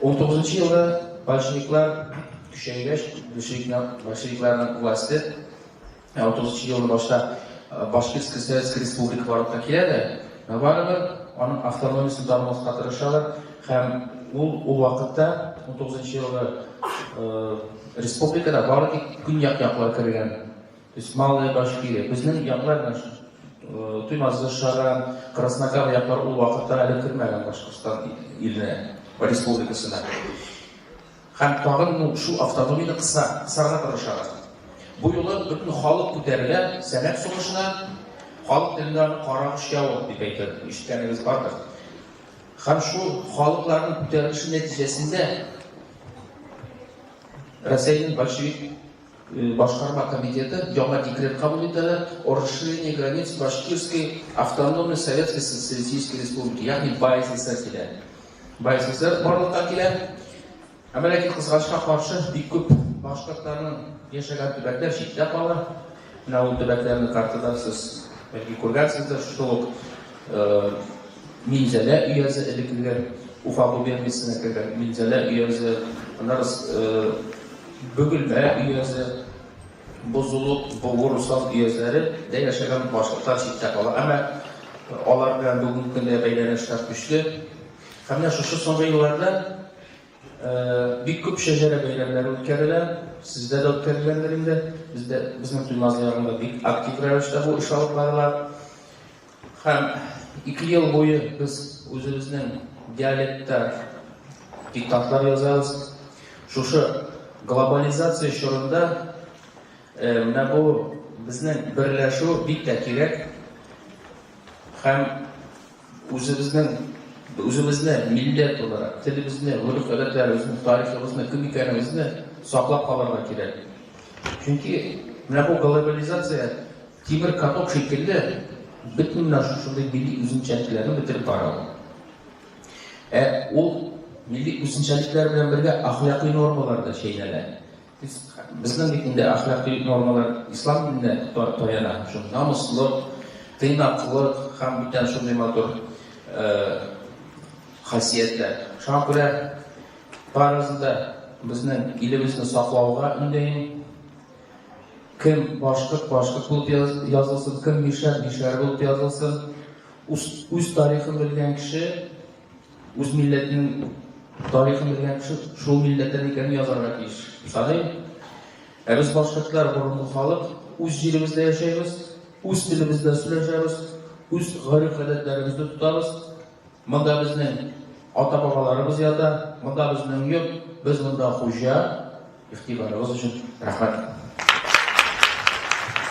19 елда большевиклар көчәйгәч, большевикларның власте 30 елны башта Башкирская Советская Республика барлыкка килә дә, барыбер аның автономиясен танымаска тырышалар һәм ул вакытта 19 елгы республикада бары тик көньяк яклар кергән. То есть Малая Башкирия. Безнең яклар Туймазы, Шаран, Краснокама яклар ул вакытта әле кермәгән Башкортстан иленә, республикасына. Һәм тагын ну, шул автономияне кыса, кысарга тырышалар. Бу юлы бөтен халык күтәрелә, сәнәк сугышына, халык телендә аны карагыш явы дип әйтә, ишеткәнегез бардыр. Һәм шул халыкларның күтәрелеше нәтиҗәсендә Рәсәйнең большевик башкарма комитеты яңа декрет кабул итәләр о расширении границ Башкирской автономной Советской Социалистической Республики, ягъни БАССР килә. БАССР барлыкка килә. Әмма ләкин кызганычка каршы бик күп башкортларның яшәгән төбәкләр читтә кала. Менә ул төбәкләрне картада сез бәлки күргәнсездер, шул ук Минзәлә өязе элеккеге Уфа губерниясенә кергән Минзәлә өязе, аннары Бөгелмә өязе, Бозулук, Бугуруслан өязләре дә яшәгән башкортлар читтә кала. Әмма алар белән бүгенге көндә бәйләнешләр көчле. Һәм менә шушы соңгы елларда бик күп шәҗәрә бәйрәмнәре үткәрелә. Сездә дә үткәрелгәндер инде. Бездә, безнең Туймазы ягында бик актив рәвештә бу эш алып барыла. Һәм 2 ел буе без үзебезнең диалектта диктантлар язабыз. Шушы глобализация чорында менә бу безнең берләшү бик тә кирәк. Һәм үзебезнең үзебезне милләт буларак, телебезне, гореф-гадәтләребезне, тарихыбызны, кем икәнебезне саклап калырга кирәк. Чөнки менә бу глобализация тимер каток шикелле бөтен менә шушындый милли үзенчәлекләрне бетереп бара ул. Ә ул милли үзенчәлекләр белән бергә әхлакый нормалар да чәйнәлә. Безнең бит инде әхлакый нормалар ислам диненә таяна. Шул намуслык, тыйнаклык һәм бүтән шундый матур хасиятләр. Шуңа күрә барыгызны да безнең илебезне саклауга өндәйм. Кем башкорт, башкорт булып язылсын, кем мишәр, мишәр булып язылсын. Үз тарихын белгән кеше, үз милләтенең тарихын белгән кеше шул милләттән икәнен язарга тиеш. Саныйм. Ә без башкортлар борынгы халык, үз җиребездә яшәйбез, үз телебездә сөйләшәбез, үз гореф-гадәтләребезне тотабыз. Монда безнең ата-бабаларыбыз ята, монда безнең йорт, без монда хуҗа. Игътибарыгыз өчен рәхмәт.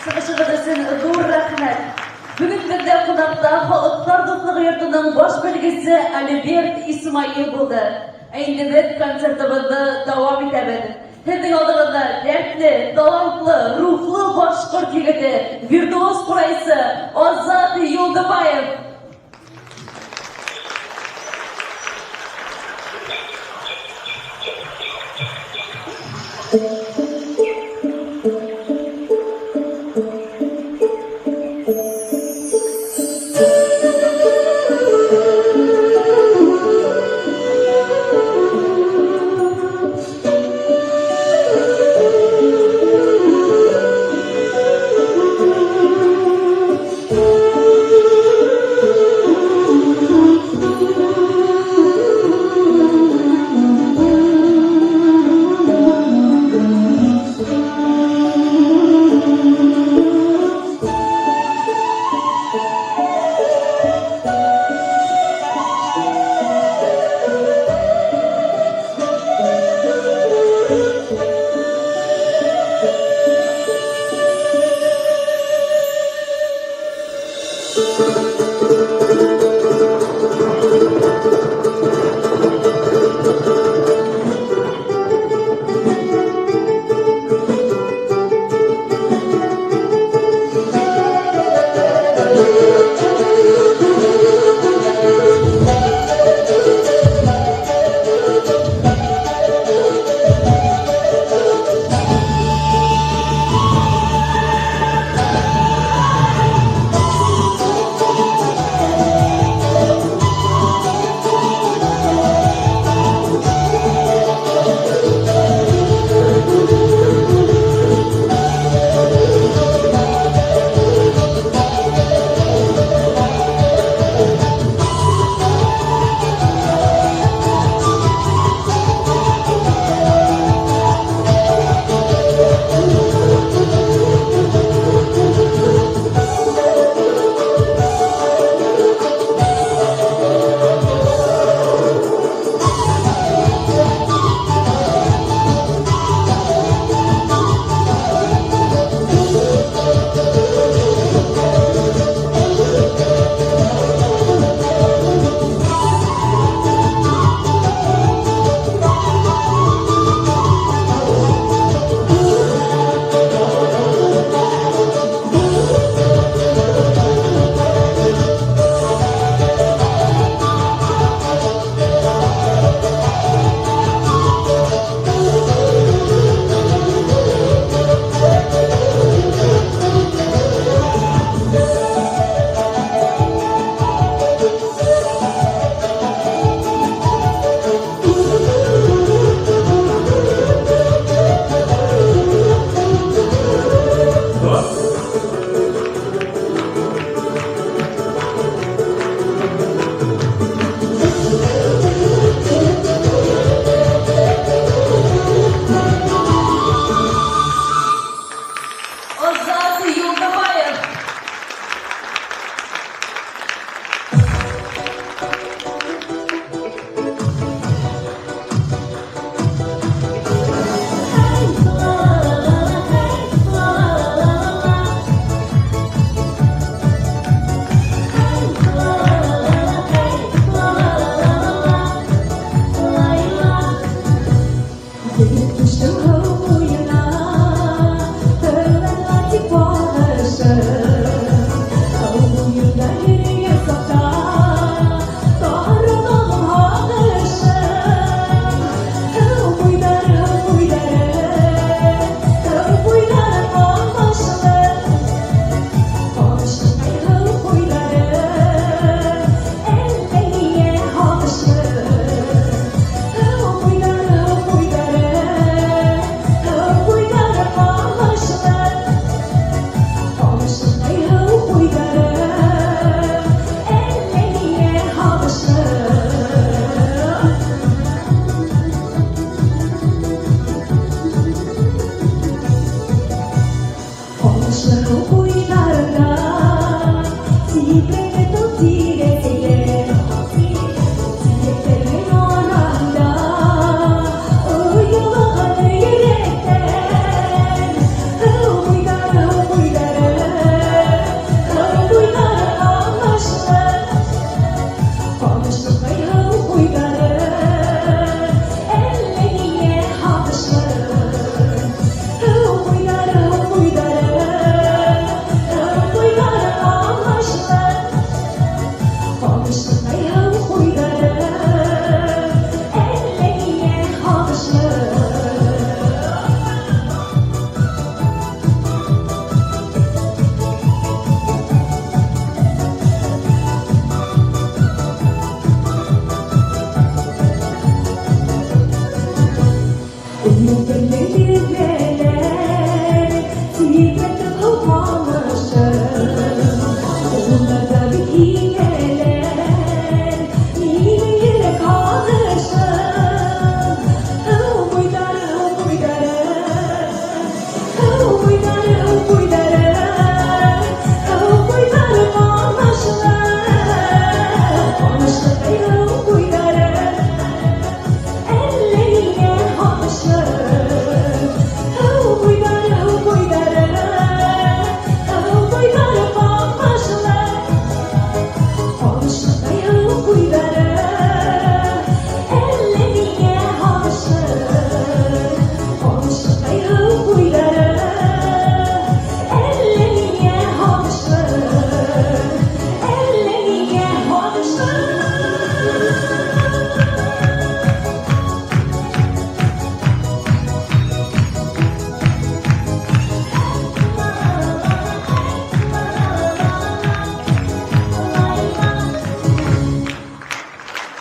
Чыгышыгыз өчен зур рәхмәт. Бүген бездә кунакта Халыклар дуслыгы йортының баш белгече Альберт Исмаил булды. Ә инде без концертыбызны дәвам итәбез. Сезнең алдыгызда дәртле, талантлы, рухлы башкорт егете, виртуоз курайчы Азат Юлдыбаев.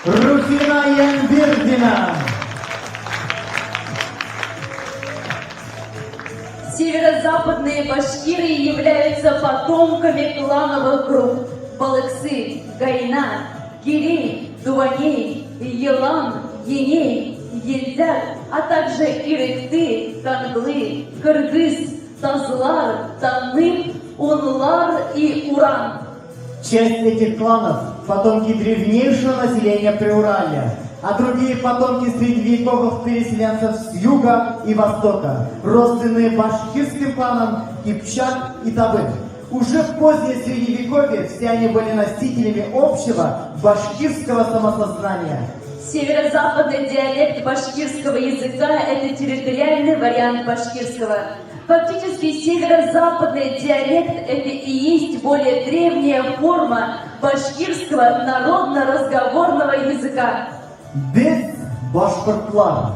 Руфина Янбирдина. Северо-западные башкиры являются потомками клановых групп Балыксы, Гайна, Гирей, Дуваней, Елан, Еней, Ельдяк, а также Ирыкты, Канглы, Кыргыз, Тазлар, Танып, Унлар и Уран. Часть этих кланов – потомки древнейшего населения Приуралья, а другие потомки средневековых переселенцев с юга и востока, родственные башкирским кланам Кипчак и Табын. Уже в позднее Средневековье все они были носителями общего башкирского самосознания. Северо-западный диалект башкирского языка – это территориальный вариант башкирского. Фактически северо-западный диалект – это и есть более древняя форма башкирского народно-разговорного языка. Беҙ башҡорттар.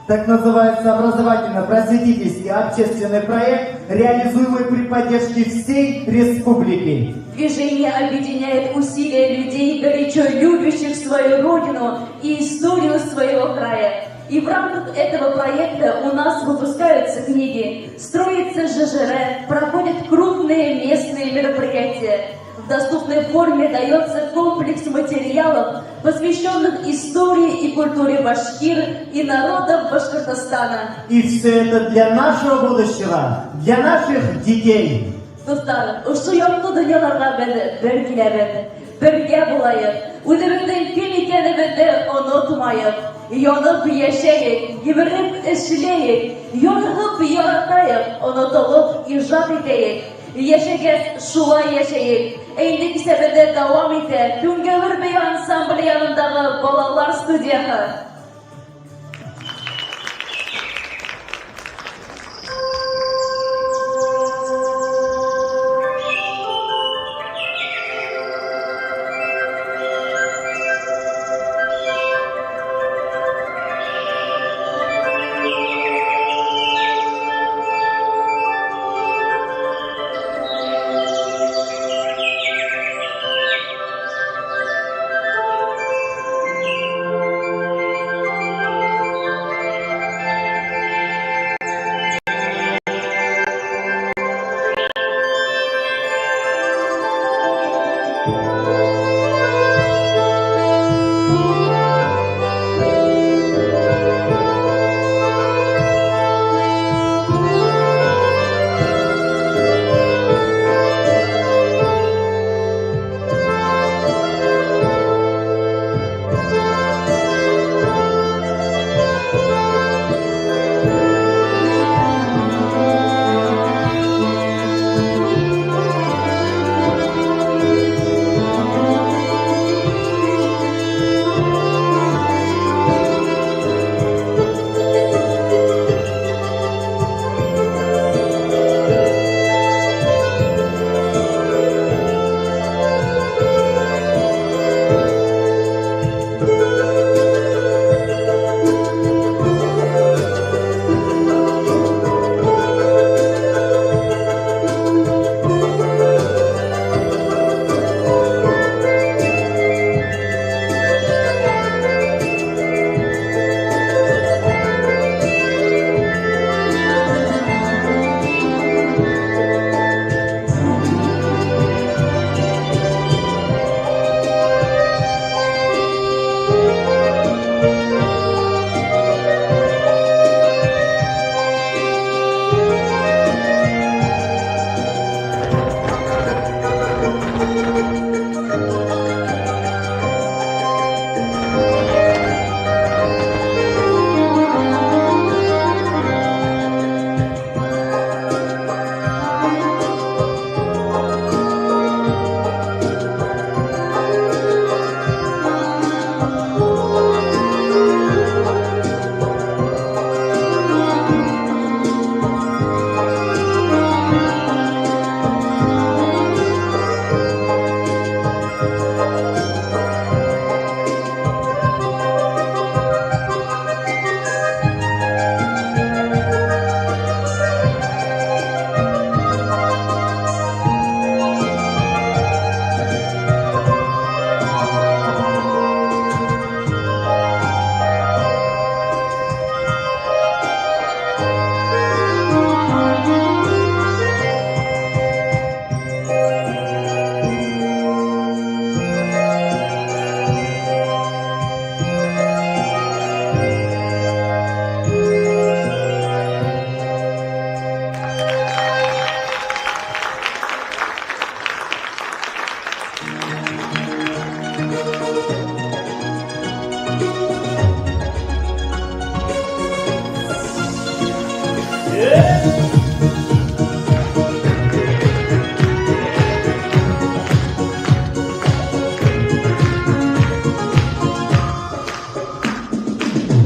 Так называется образовательно-просветительский общественный проект, реализуемый при поддержке всей республики. Движение объединяет усилия людей, горячо любящих свою родину и историю своего края. И в рамках этого проекта у нас выпускаются книги, строится ЖЖР, проходят крупные местные мероприятия. В доступной форме дается комплекс материалов, посвященных истории и культуре башкир и народов Башкортостана. И все это для нашего будущего, для наших детей. Дуҫтар, ошо яҡты донъяларға беҙ бер киләбеҙ, бергә булайыҡ, үҙебеҙҙең кем икәнебеҙҙе онотмайыҡ, янып йәшәйек, емереп эшләйек, ярһып яратайыҡ, онотолоп ижад итәйек. Йәшәгәс шулай йәшәйек. Ә инде кисәбеҙҙе дауам итә Түңгәүер бейеү ансамбле янындағы балалар студияһы.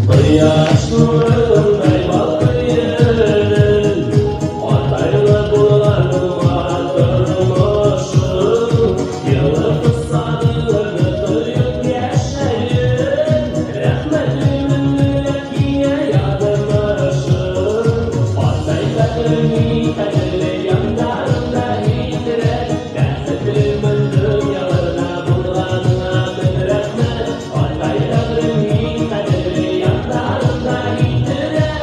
Кояш нурындай балкый, Атайлы булган уңган тормышың, Елы кысаларны тоеп яшәен, Рәхмәтлемен теләп һиңә язмышым. Атай бәгърем, кадерле яннарыңда иттерә, Бәхетлемен дөньяларда булганыңа мең рәхмәт. Атай бәгърем, кадерле яннарыңда иттерә.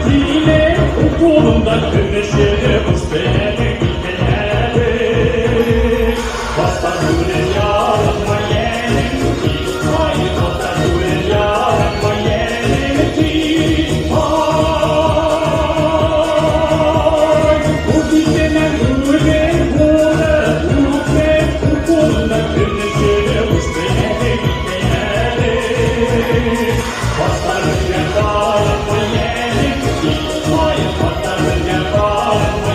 Тиле, Ҡулымда көмөшө, үҫте килде. Башта күрен яратма йәнем, ай, башта күрен яратма йәнем, ай, Үҙенән үҙен булып үҫте, ҡулымда көмөшө, үҫте килде. Башта күрен яратма йәнем, ай, башта күрен яратма.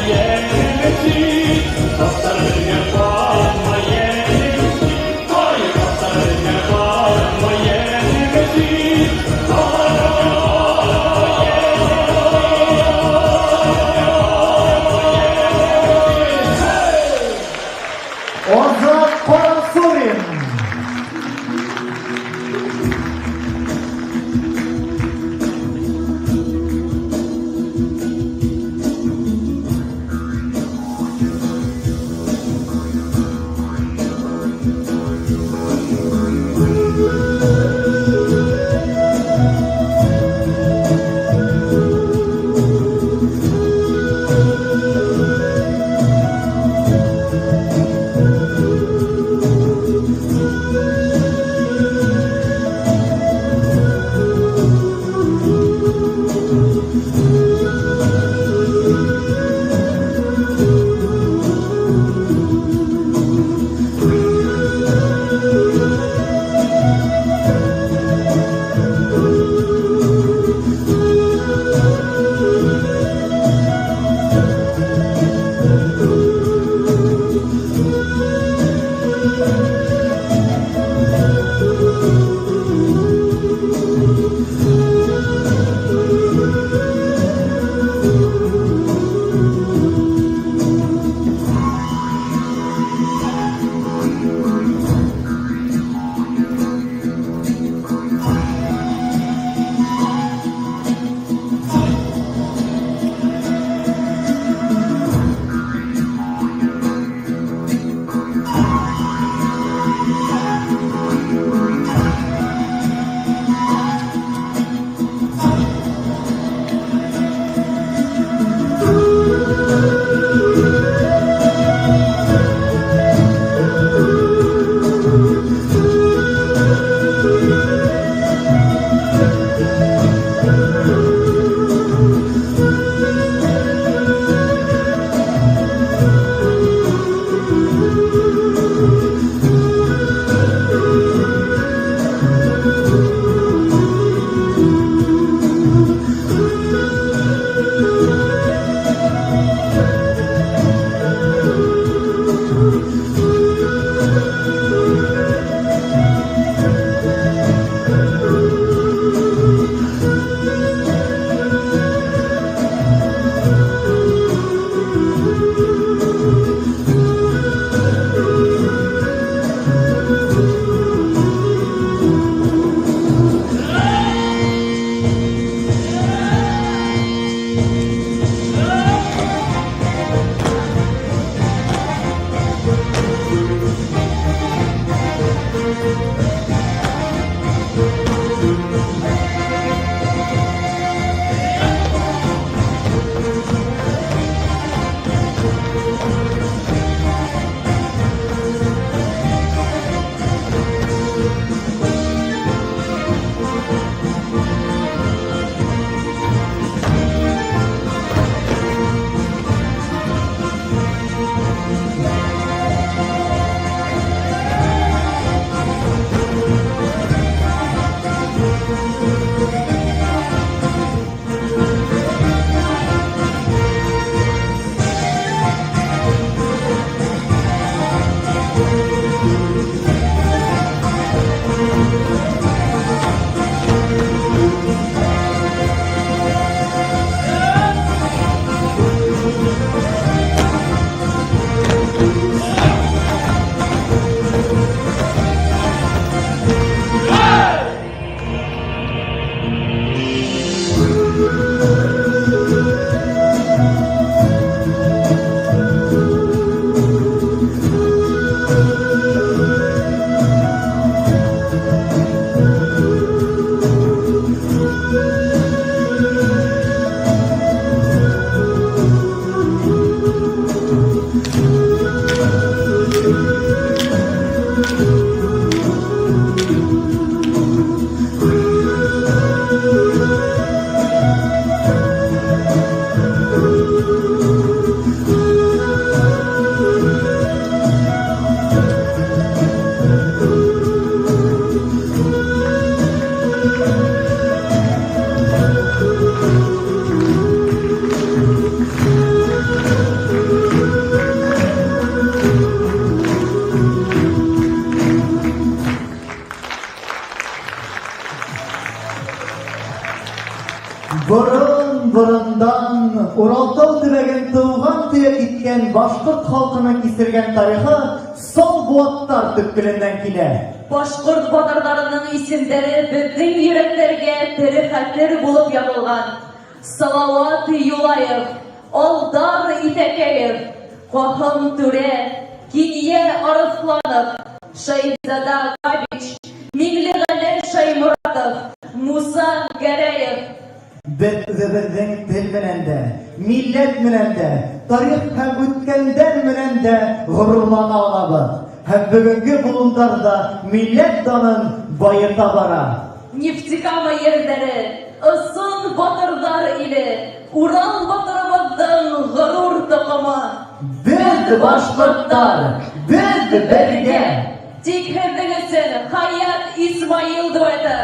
Борын-борындан Уралтау төбәген тыуған төйәк иткән башҡорт халҡының кисергән тарихы сал быуаттар төпкөлөнән килә. Башҡорт батырҙарының исемдәре беҙҙең йөрәктәргә тере хәтер булып яҙылған. Салауат Юлаев, Алдар Итәкәев, Ҡаһым Түрә, Кинйә Арыҫланов, Шәйхзада Бабич, Миңлеғәле Шайморатов, Муса Гәрәев. Беҙ үҙебеҙҙең тел менән дә, милләт менән дә, тарих һәм үткәндәр менән дә ғорурлана алабыҙ. Һәм бөгөнгө быуындар ҙа милләт данын байыта бара. Нефтекама ерҙәре, ысын батырҙар иле, Урал батырыбыҙҙың ғорур тоҡомо. Беҙ башҡорттар, беҙ бергә! Тик һеҙҙең өсөн Хаят Исмаил дуэты.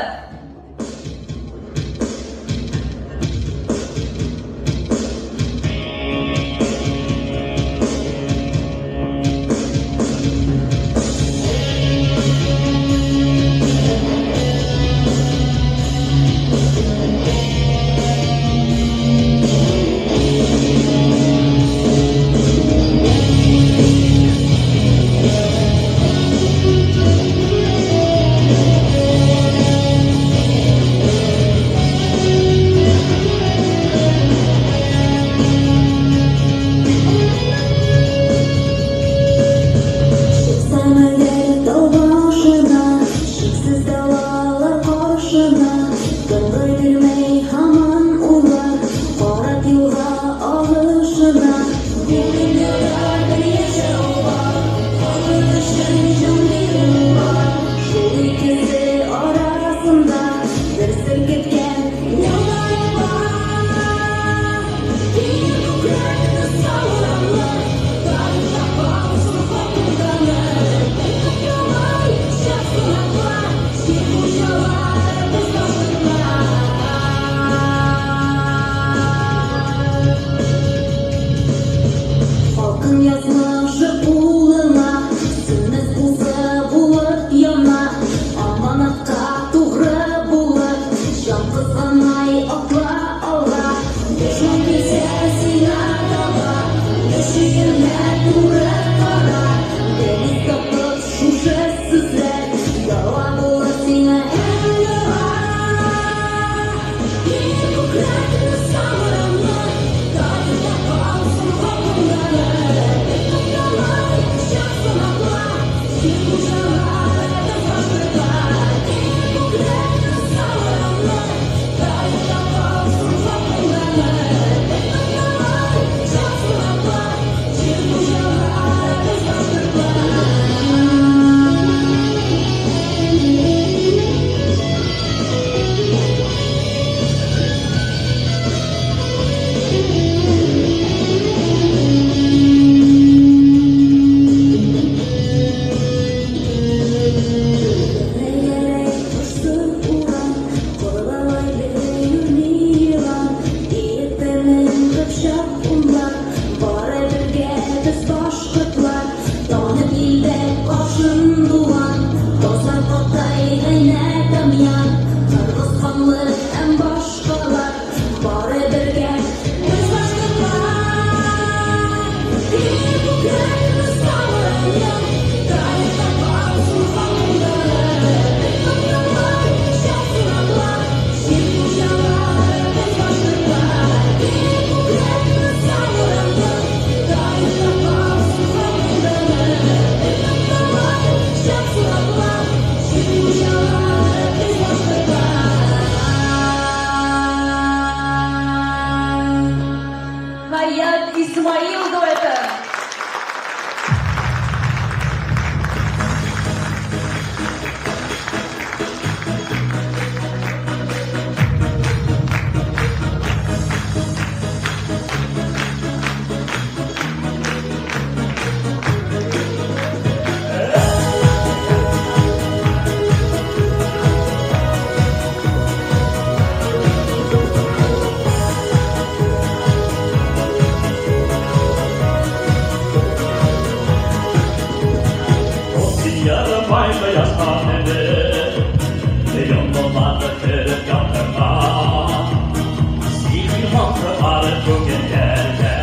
Батырлары күңелдәрҙә.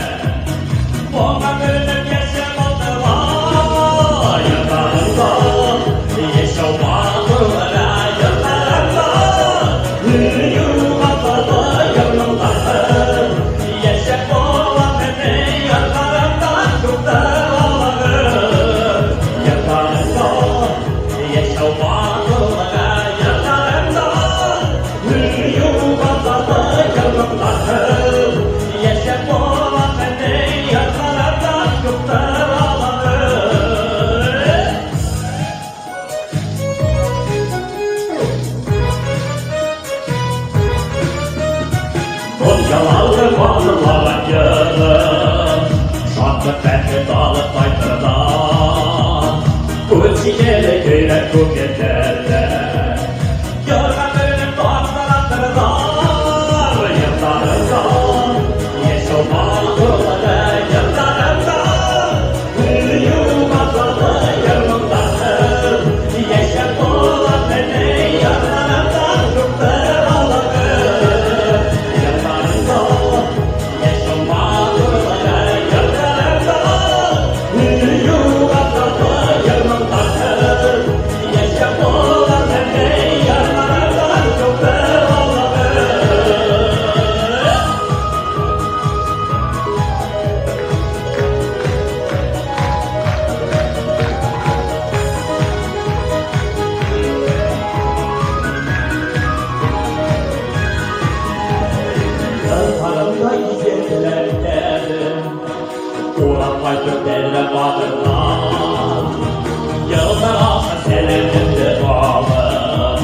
Моңға төрөнөп йәшәп алдылар. Йырҙарында йәшәү матурлығы, йырҙарында һөйөү ғазабы, йыр-моңдары. Йәшәп була мине йырҙарымда юҡтыр алағы. Йырҙарында йәшәү матурлығы, йырҙарында һөйөү ғазабы, йыр-моңдары. Йәшәп була мине йырҙарымда юҡтыр алағы. Донъяларҙы батырлаған йырым, шатлыҡ, бәхет алып ҡайтырҙар. Үҙ сиңеле көйләп күңелдәрҙә, йырға төрөнөп таңдар аттырҙар. Йырҙарында йәшәү матурлығы, йырҙарында һөйөү ғазабы, йыр-моңдары. Йәшәп була мине йырҙарымда юҡтыр алағы. Йырҙарында йәшәү матурлығы, йырҙарында һөйөү ғазабы, йыр-моңдары. Йәшәп була мине йырҙарымда юҡтыр алағы. Йырҙарымда изгеләрҙәрем, урап ҡайтып килә батырҙар. Йылдар аша сәләмемде алып,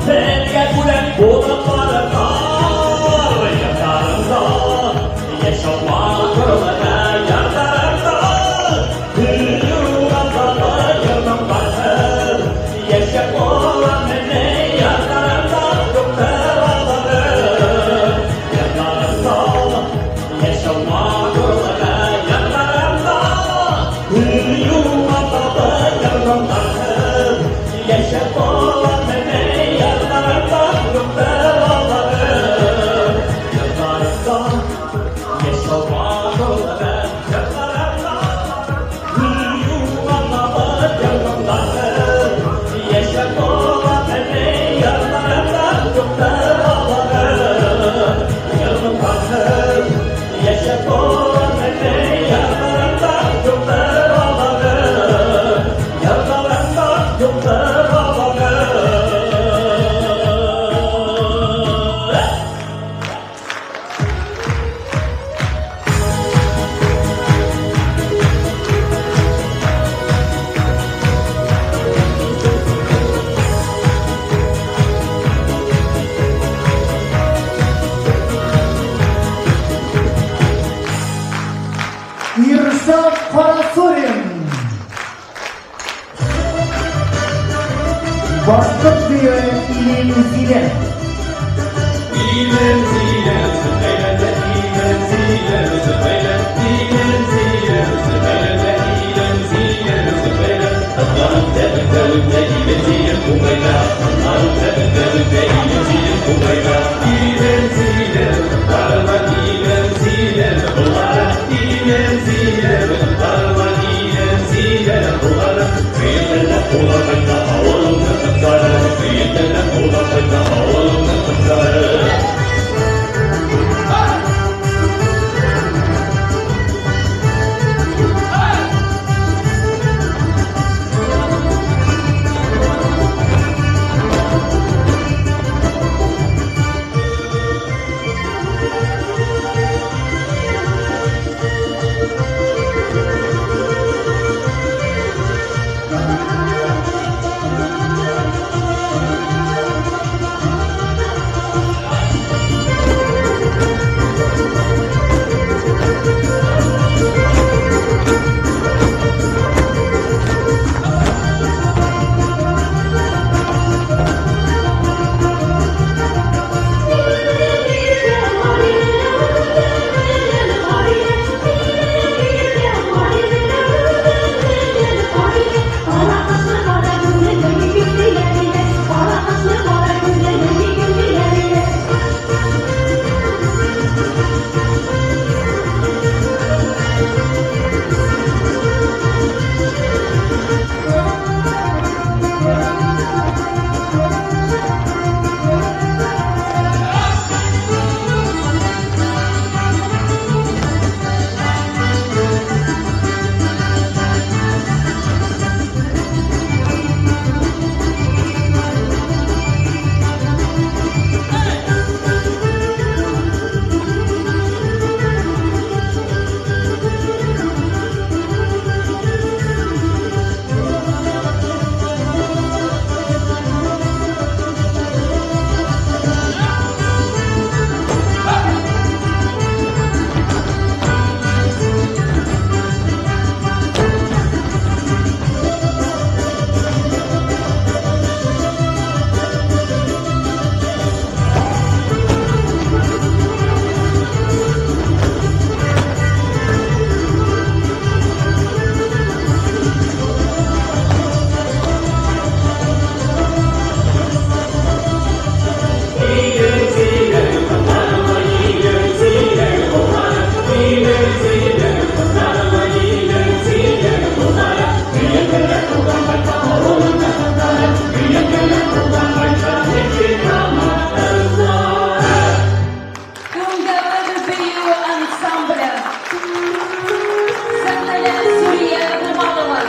беҙгә бүләк булып барырҙар. Йырҙарымда йәшәү матурлығы, йырҙарымда һөйөү ғазабы, йыр-моңдары. Йәшәп була мине йырҙарымда юҡтыр алағы. Йырҙарымда йәшәү матурлығы, йырҙарымда һөйөү ғазабы, йыр-моңдары. Йәшәп була мине йырҙарымда юҡтыр алағы. Йырҙарымда йәшәү матурлығы, йырҙарымда һөйөү ғазабы, йыр-моңдары. Йәшәп була мине йырҙарымда юҡтыр алағы. Йыр-моңдары. Йәшәп була мине йырҙарымда юҡтыр алағы. Йырҙарымда юҡтыр алағы. Иршат Карасурин. Башҡорт бейеүе Илем зилә. Илем зилә, зөбәйлә, илем зилә, зөбәйлә, илем зилә, зөбәйлә, илем зилә, зөбәйлә. Ҡыҙҙарым тәбе-тәбе илем зилә күңелдә, ҡыҙҙарым тәбе-тәбе илем зилә күңелдә. Илем зилә, ҡыҙҙарыма илем зилә, ҡуллары илем зилә, ҡыҙҙарыма илем зилә, ҡуллары. Өйөндә ҡуна ҡайта ауылымдың ҡыҙҙары, өйөндә ҡуна ҡайта ауылымдың. Күлдәвер бейеү ансамбле. Сәхнәлә Сүрия Гыймадова.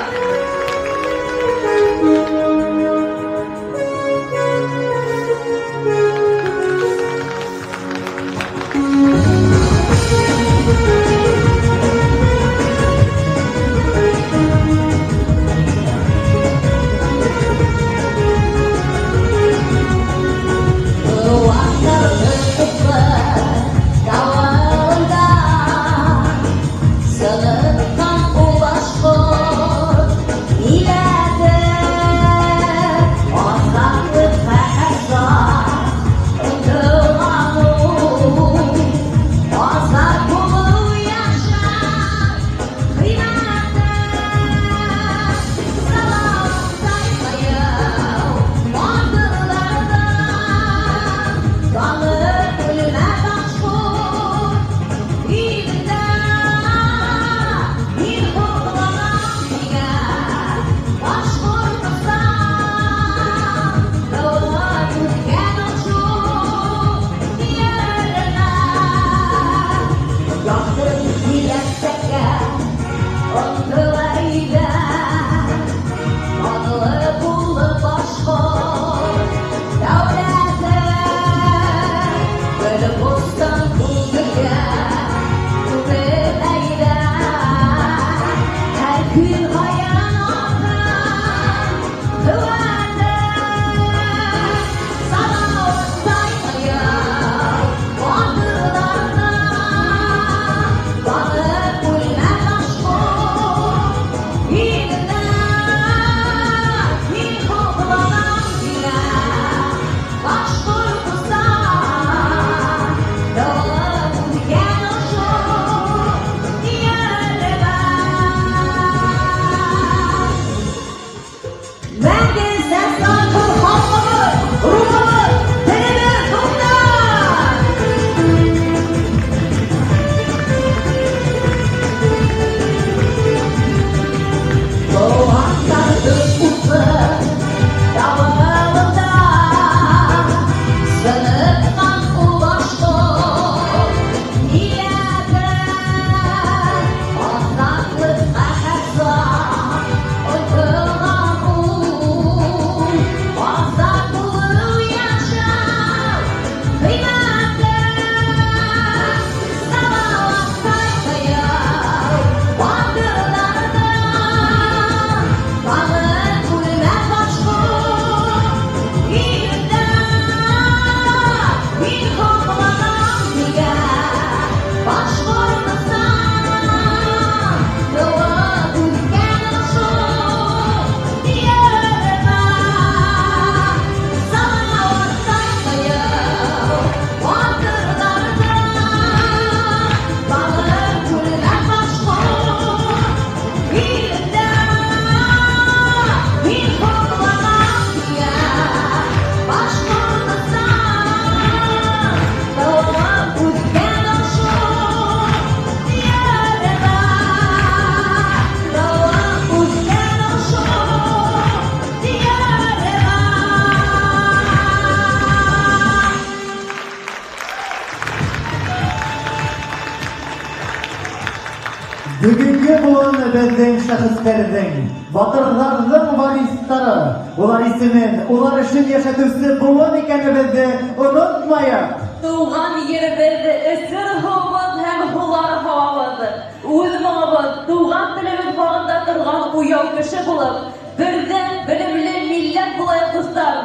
Бөгөнгө быуын беҙҙең шәхестәрҙең, батырҙарҙың варистары, улар исемен, улар эшен йәшәтеүсе быуын икәнебеҙҙе онотмайыҡ. Тыуған еребеҙ, эсер һыуыбыҙ һәм һулар һауабыҙ. Үҙ моңобоҙ, туған телебеҙ һагында торған уяу кеше булып, берҙәм белемле милләт булайыҡ, дуҫтар.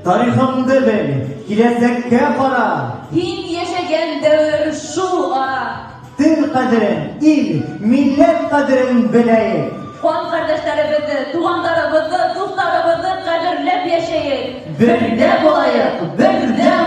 Тарихыңды бел, киләсәккә ҡара. Һин йәшәгән дәүер шул ара. Тел ҡәҙерен, ил, милләт ҡәҙерен беләйек. Ҡан ҡәрҙәштәребеҙҙе, туғандарыбыҙҙы, дуҫтарыбыҙҙы ҡәҙерләп йәшәйек. Бергә булайыҡ, берҙәм.